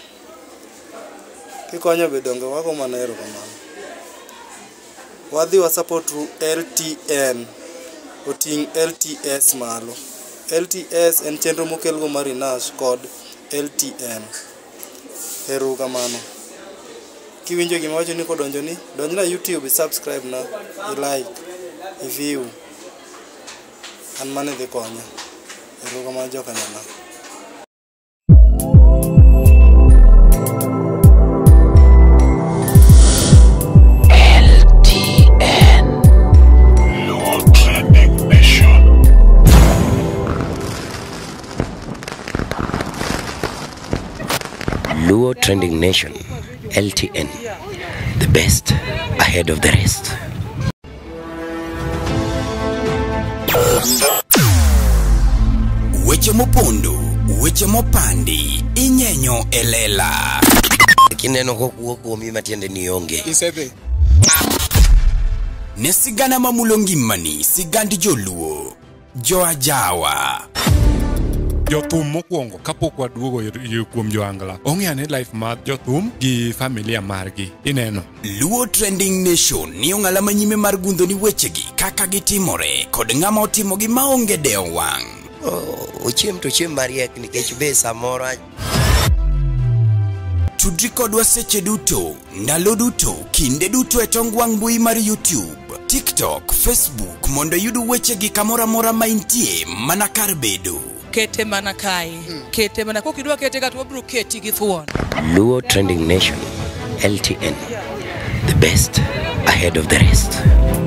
Kikonyo be donge wago mana erokamano. Wadhi wa support LTN. Oting' LTS malo. LTS en chenro mokel go Omari Nash kod LTN. Erokamano. Kiwinjo gima awacho ni kodonjoni, donjna YouTube, i subscribe na, i like, i view. An mano idhi konya. Erokamano joka nyanam.
LTN.
Luo Trending Nation.
Luo Trending Nation, LTN. The best ahead of the rest.
Weche mopondo, weche mopandi, inyenyo e lela.
Kineno kokuo kuomi matiende ni onge.
Isedhi.
Ne sigana mamulo ngimani, sigand joluo. Joajawa.
Jothum mokwongo kapok waduogo kuom joangla ong'e ane life mar jothum gi familia margi ineno.
Luo Trending Nation ni ong'ala manyime mar gundho ni wechegi kaka gitimore kod ng'ama otimogi maonge dewo wang'.
Ochiem to ochiem mariek nikech be samoro
Tudri kodwa seche duto, ndalo duto, kinde duto e tong wang' mbui mar YouTube, TikTok, Facebook mondo iyud wechegi kamoro amora ma intie mana kar bedo.
Kete mana kae. Kete mana kokidwa kete ka to wabiro keti gi thuon.
Luo Trending Nation, LTN, the best ahead of the rest.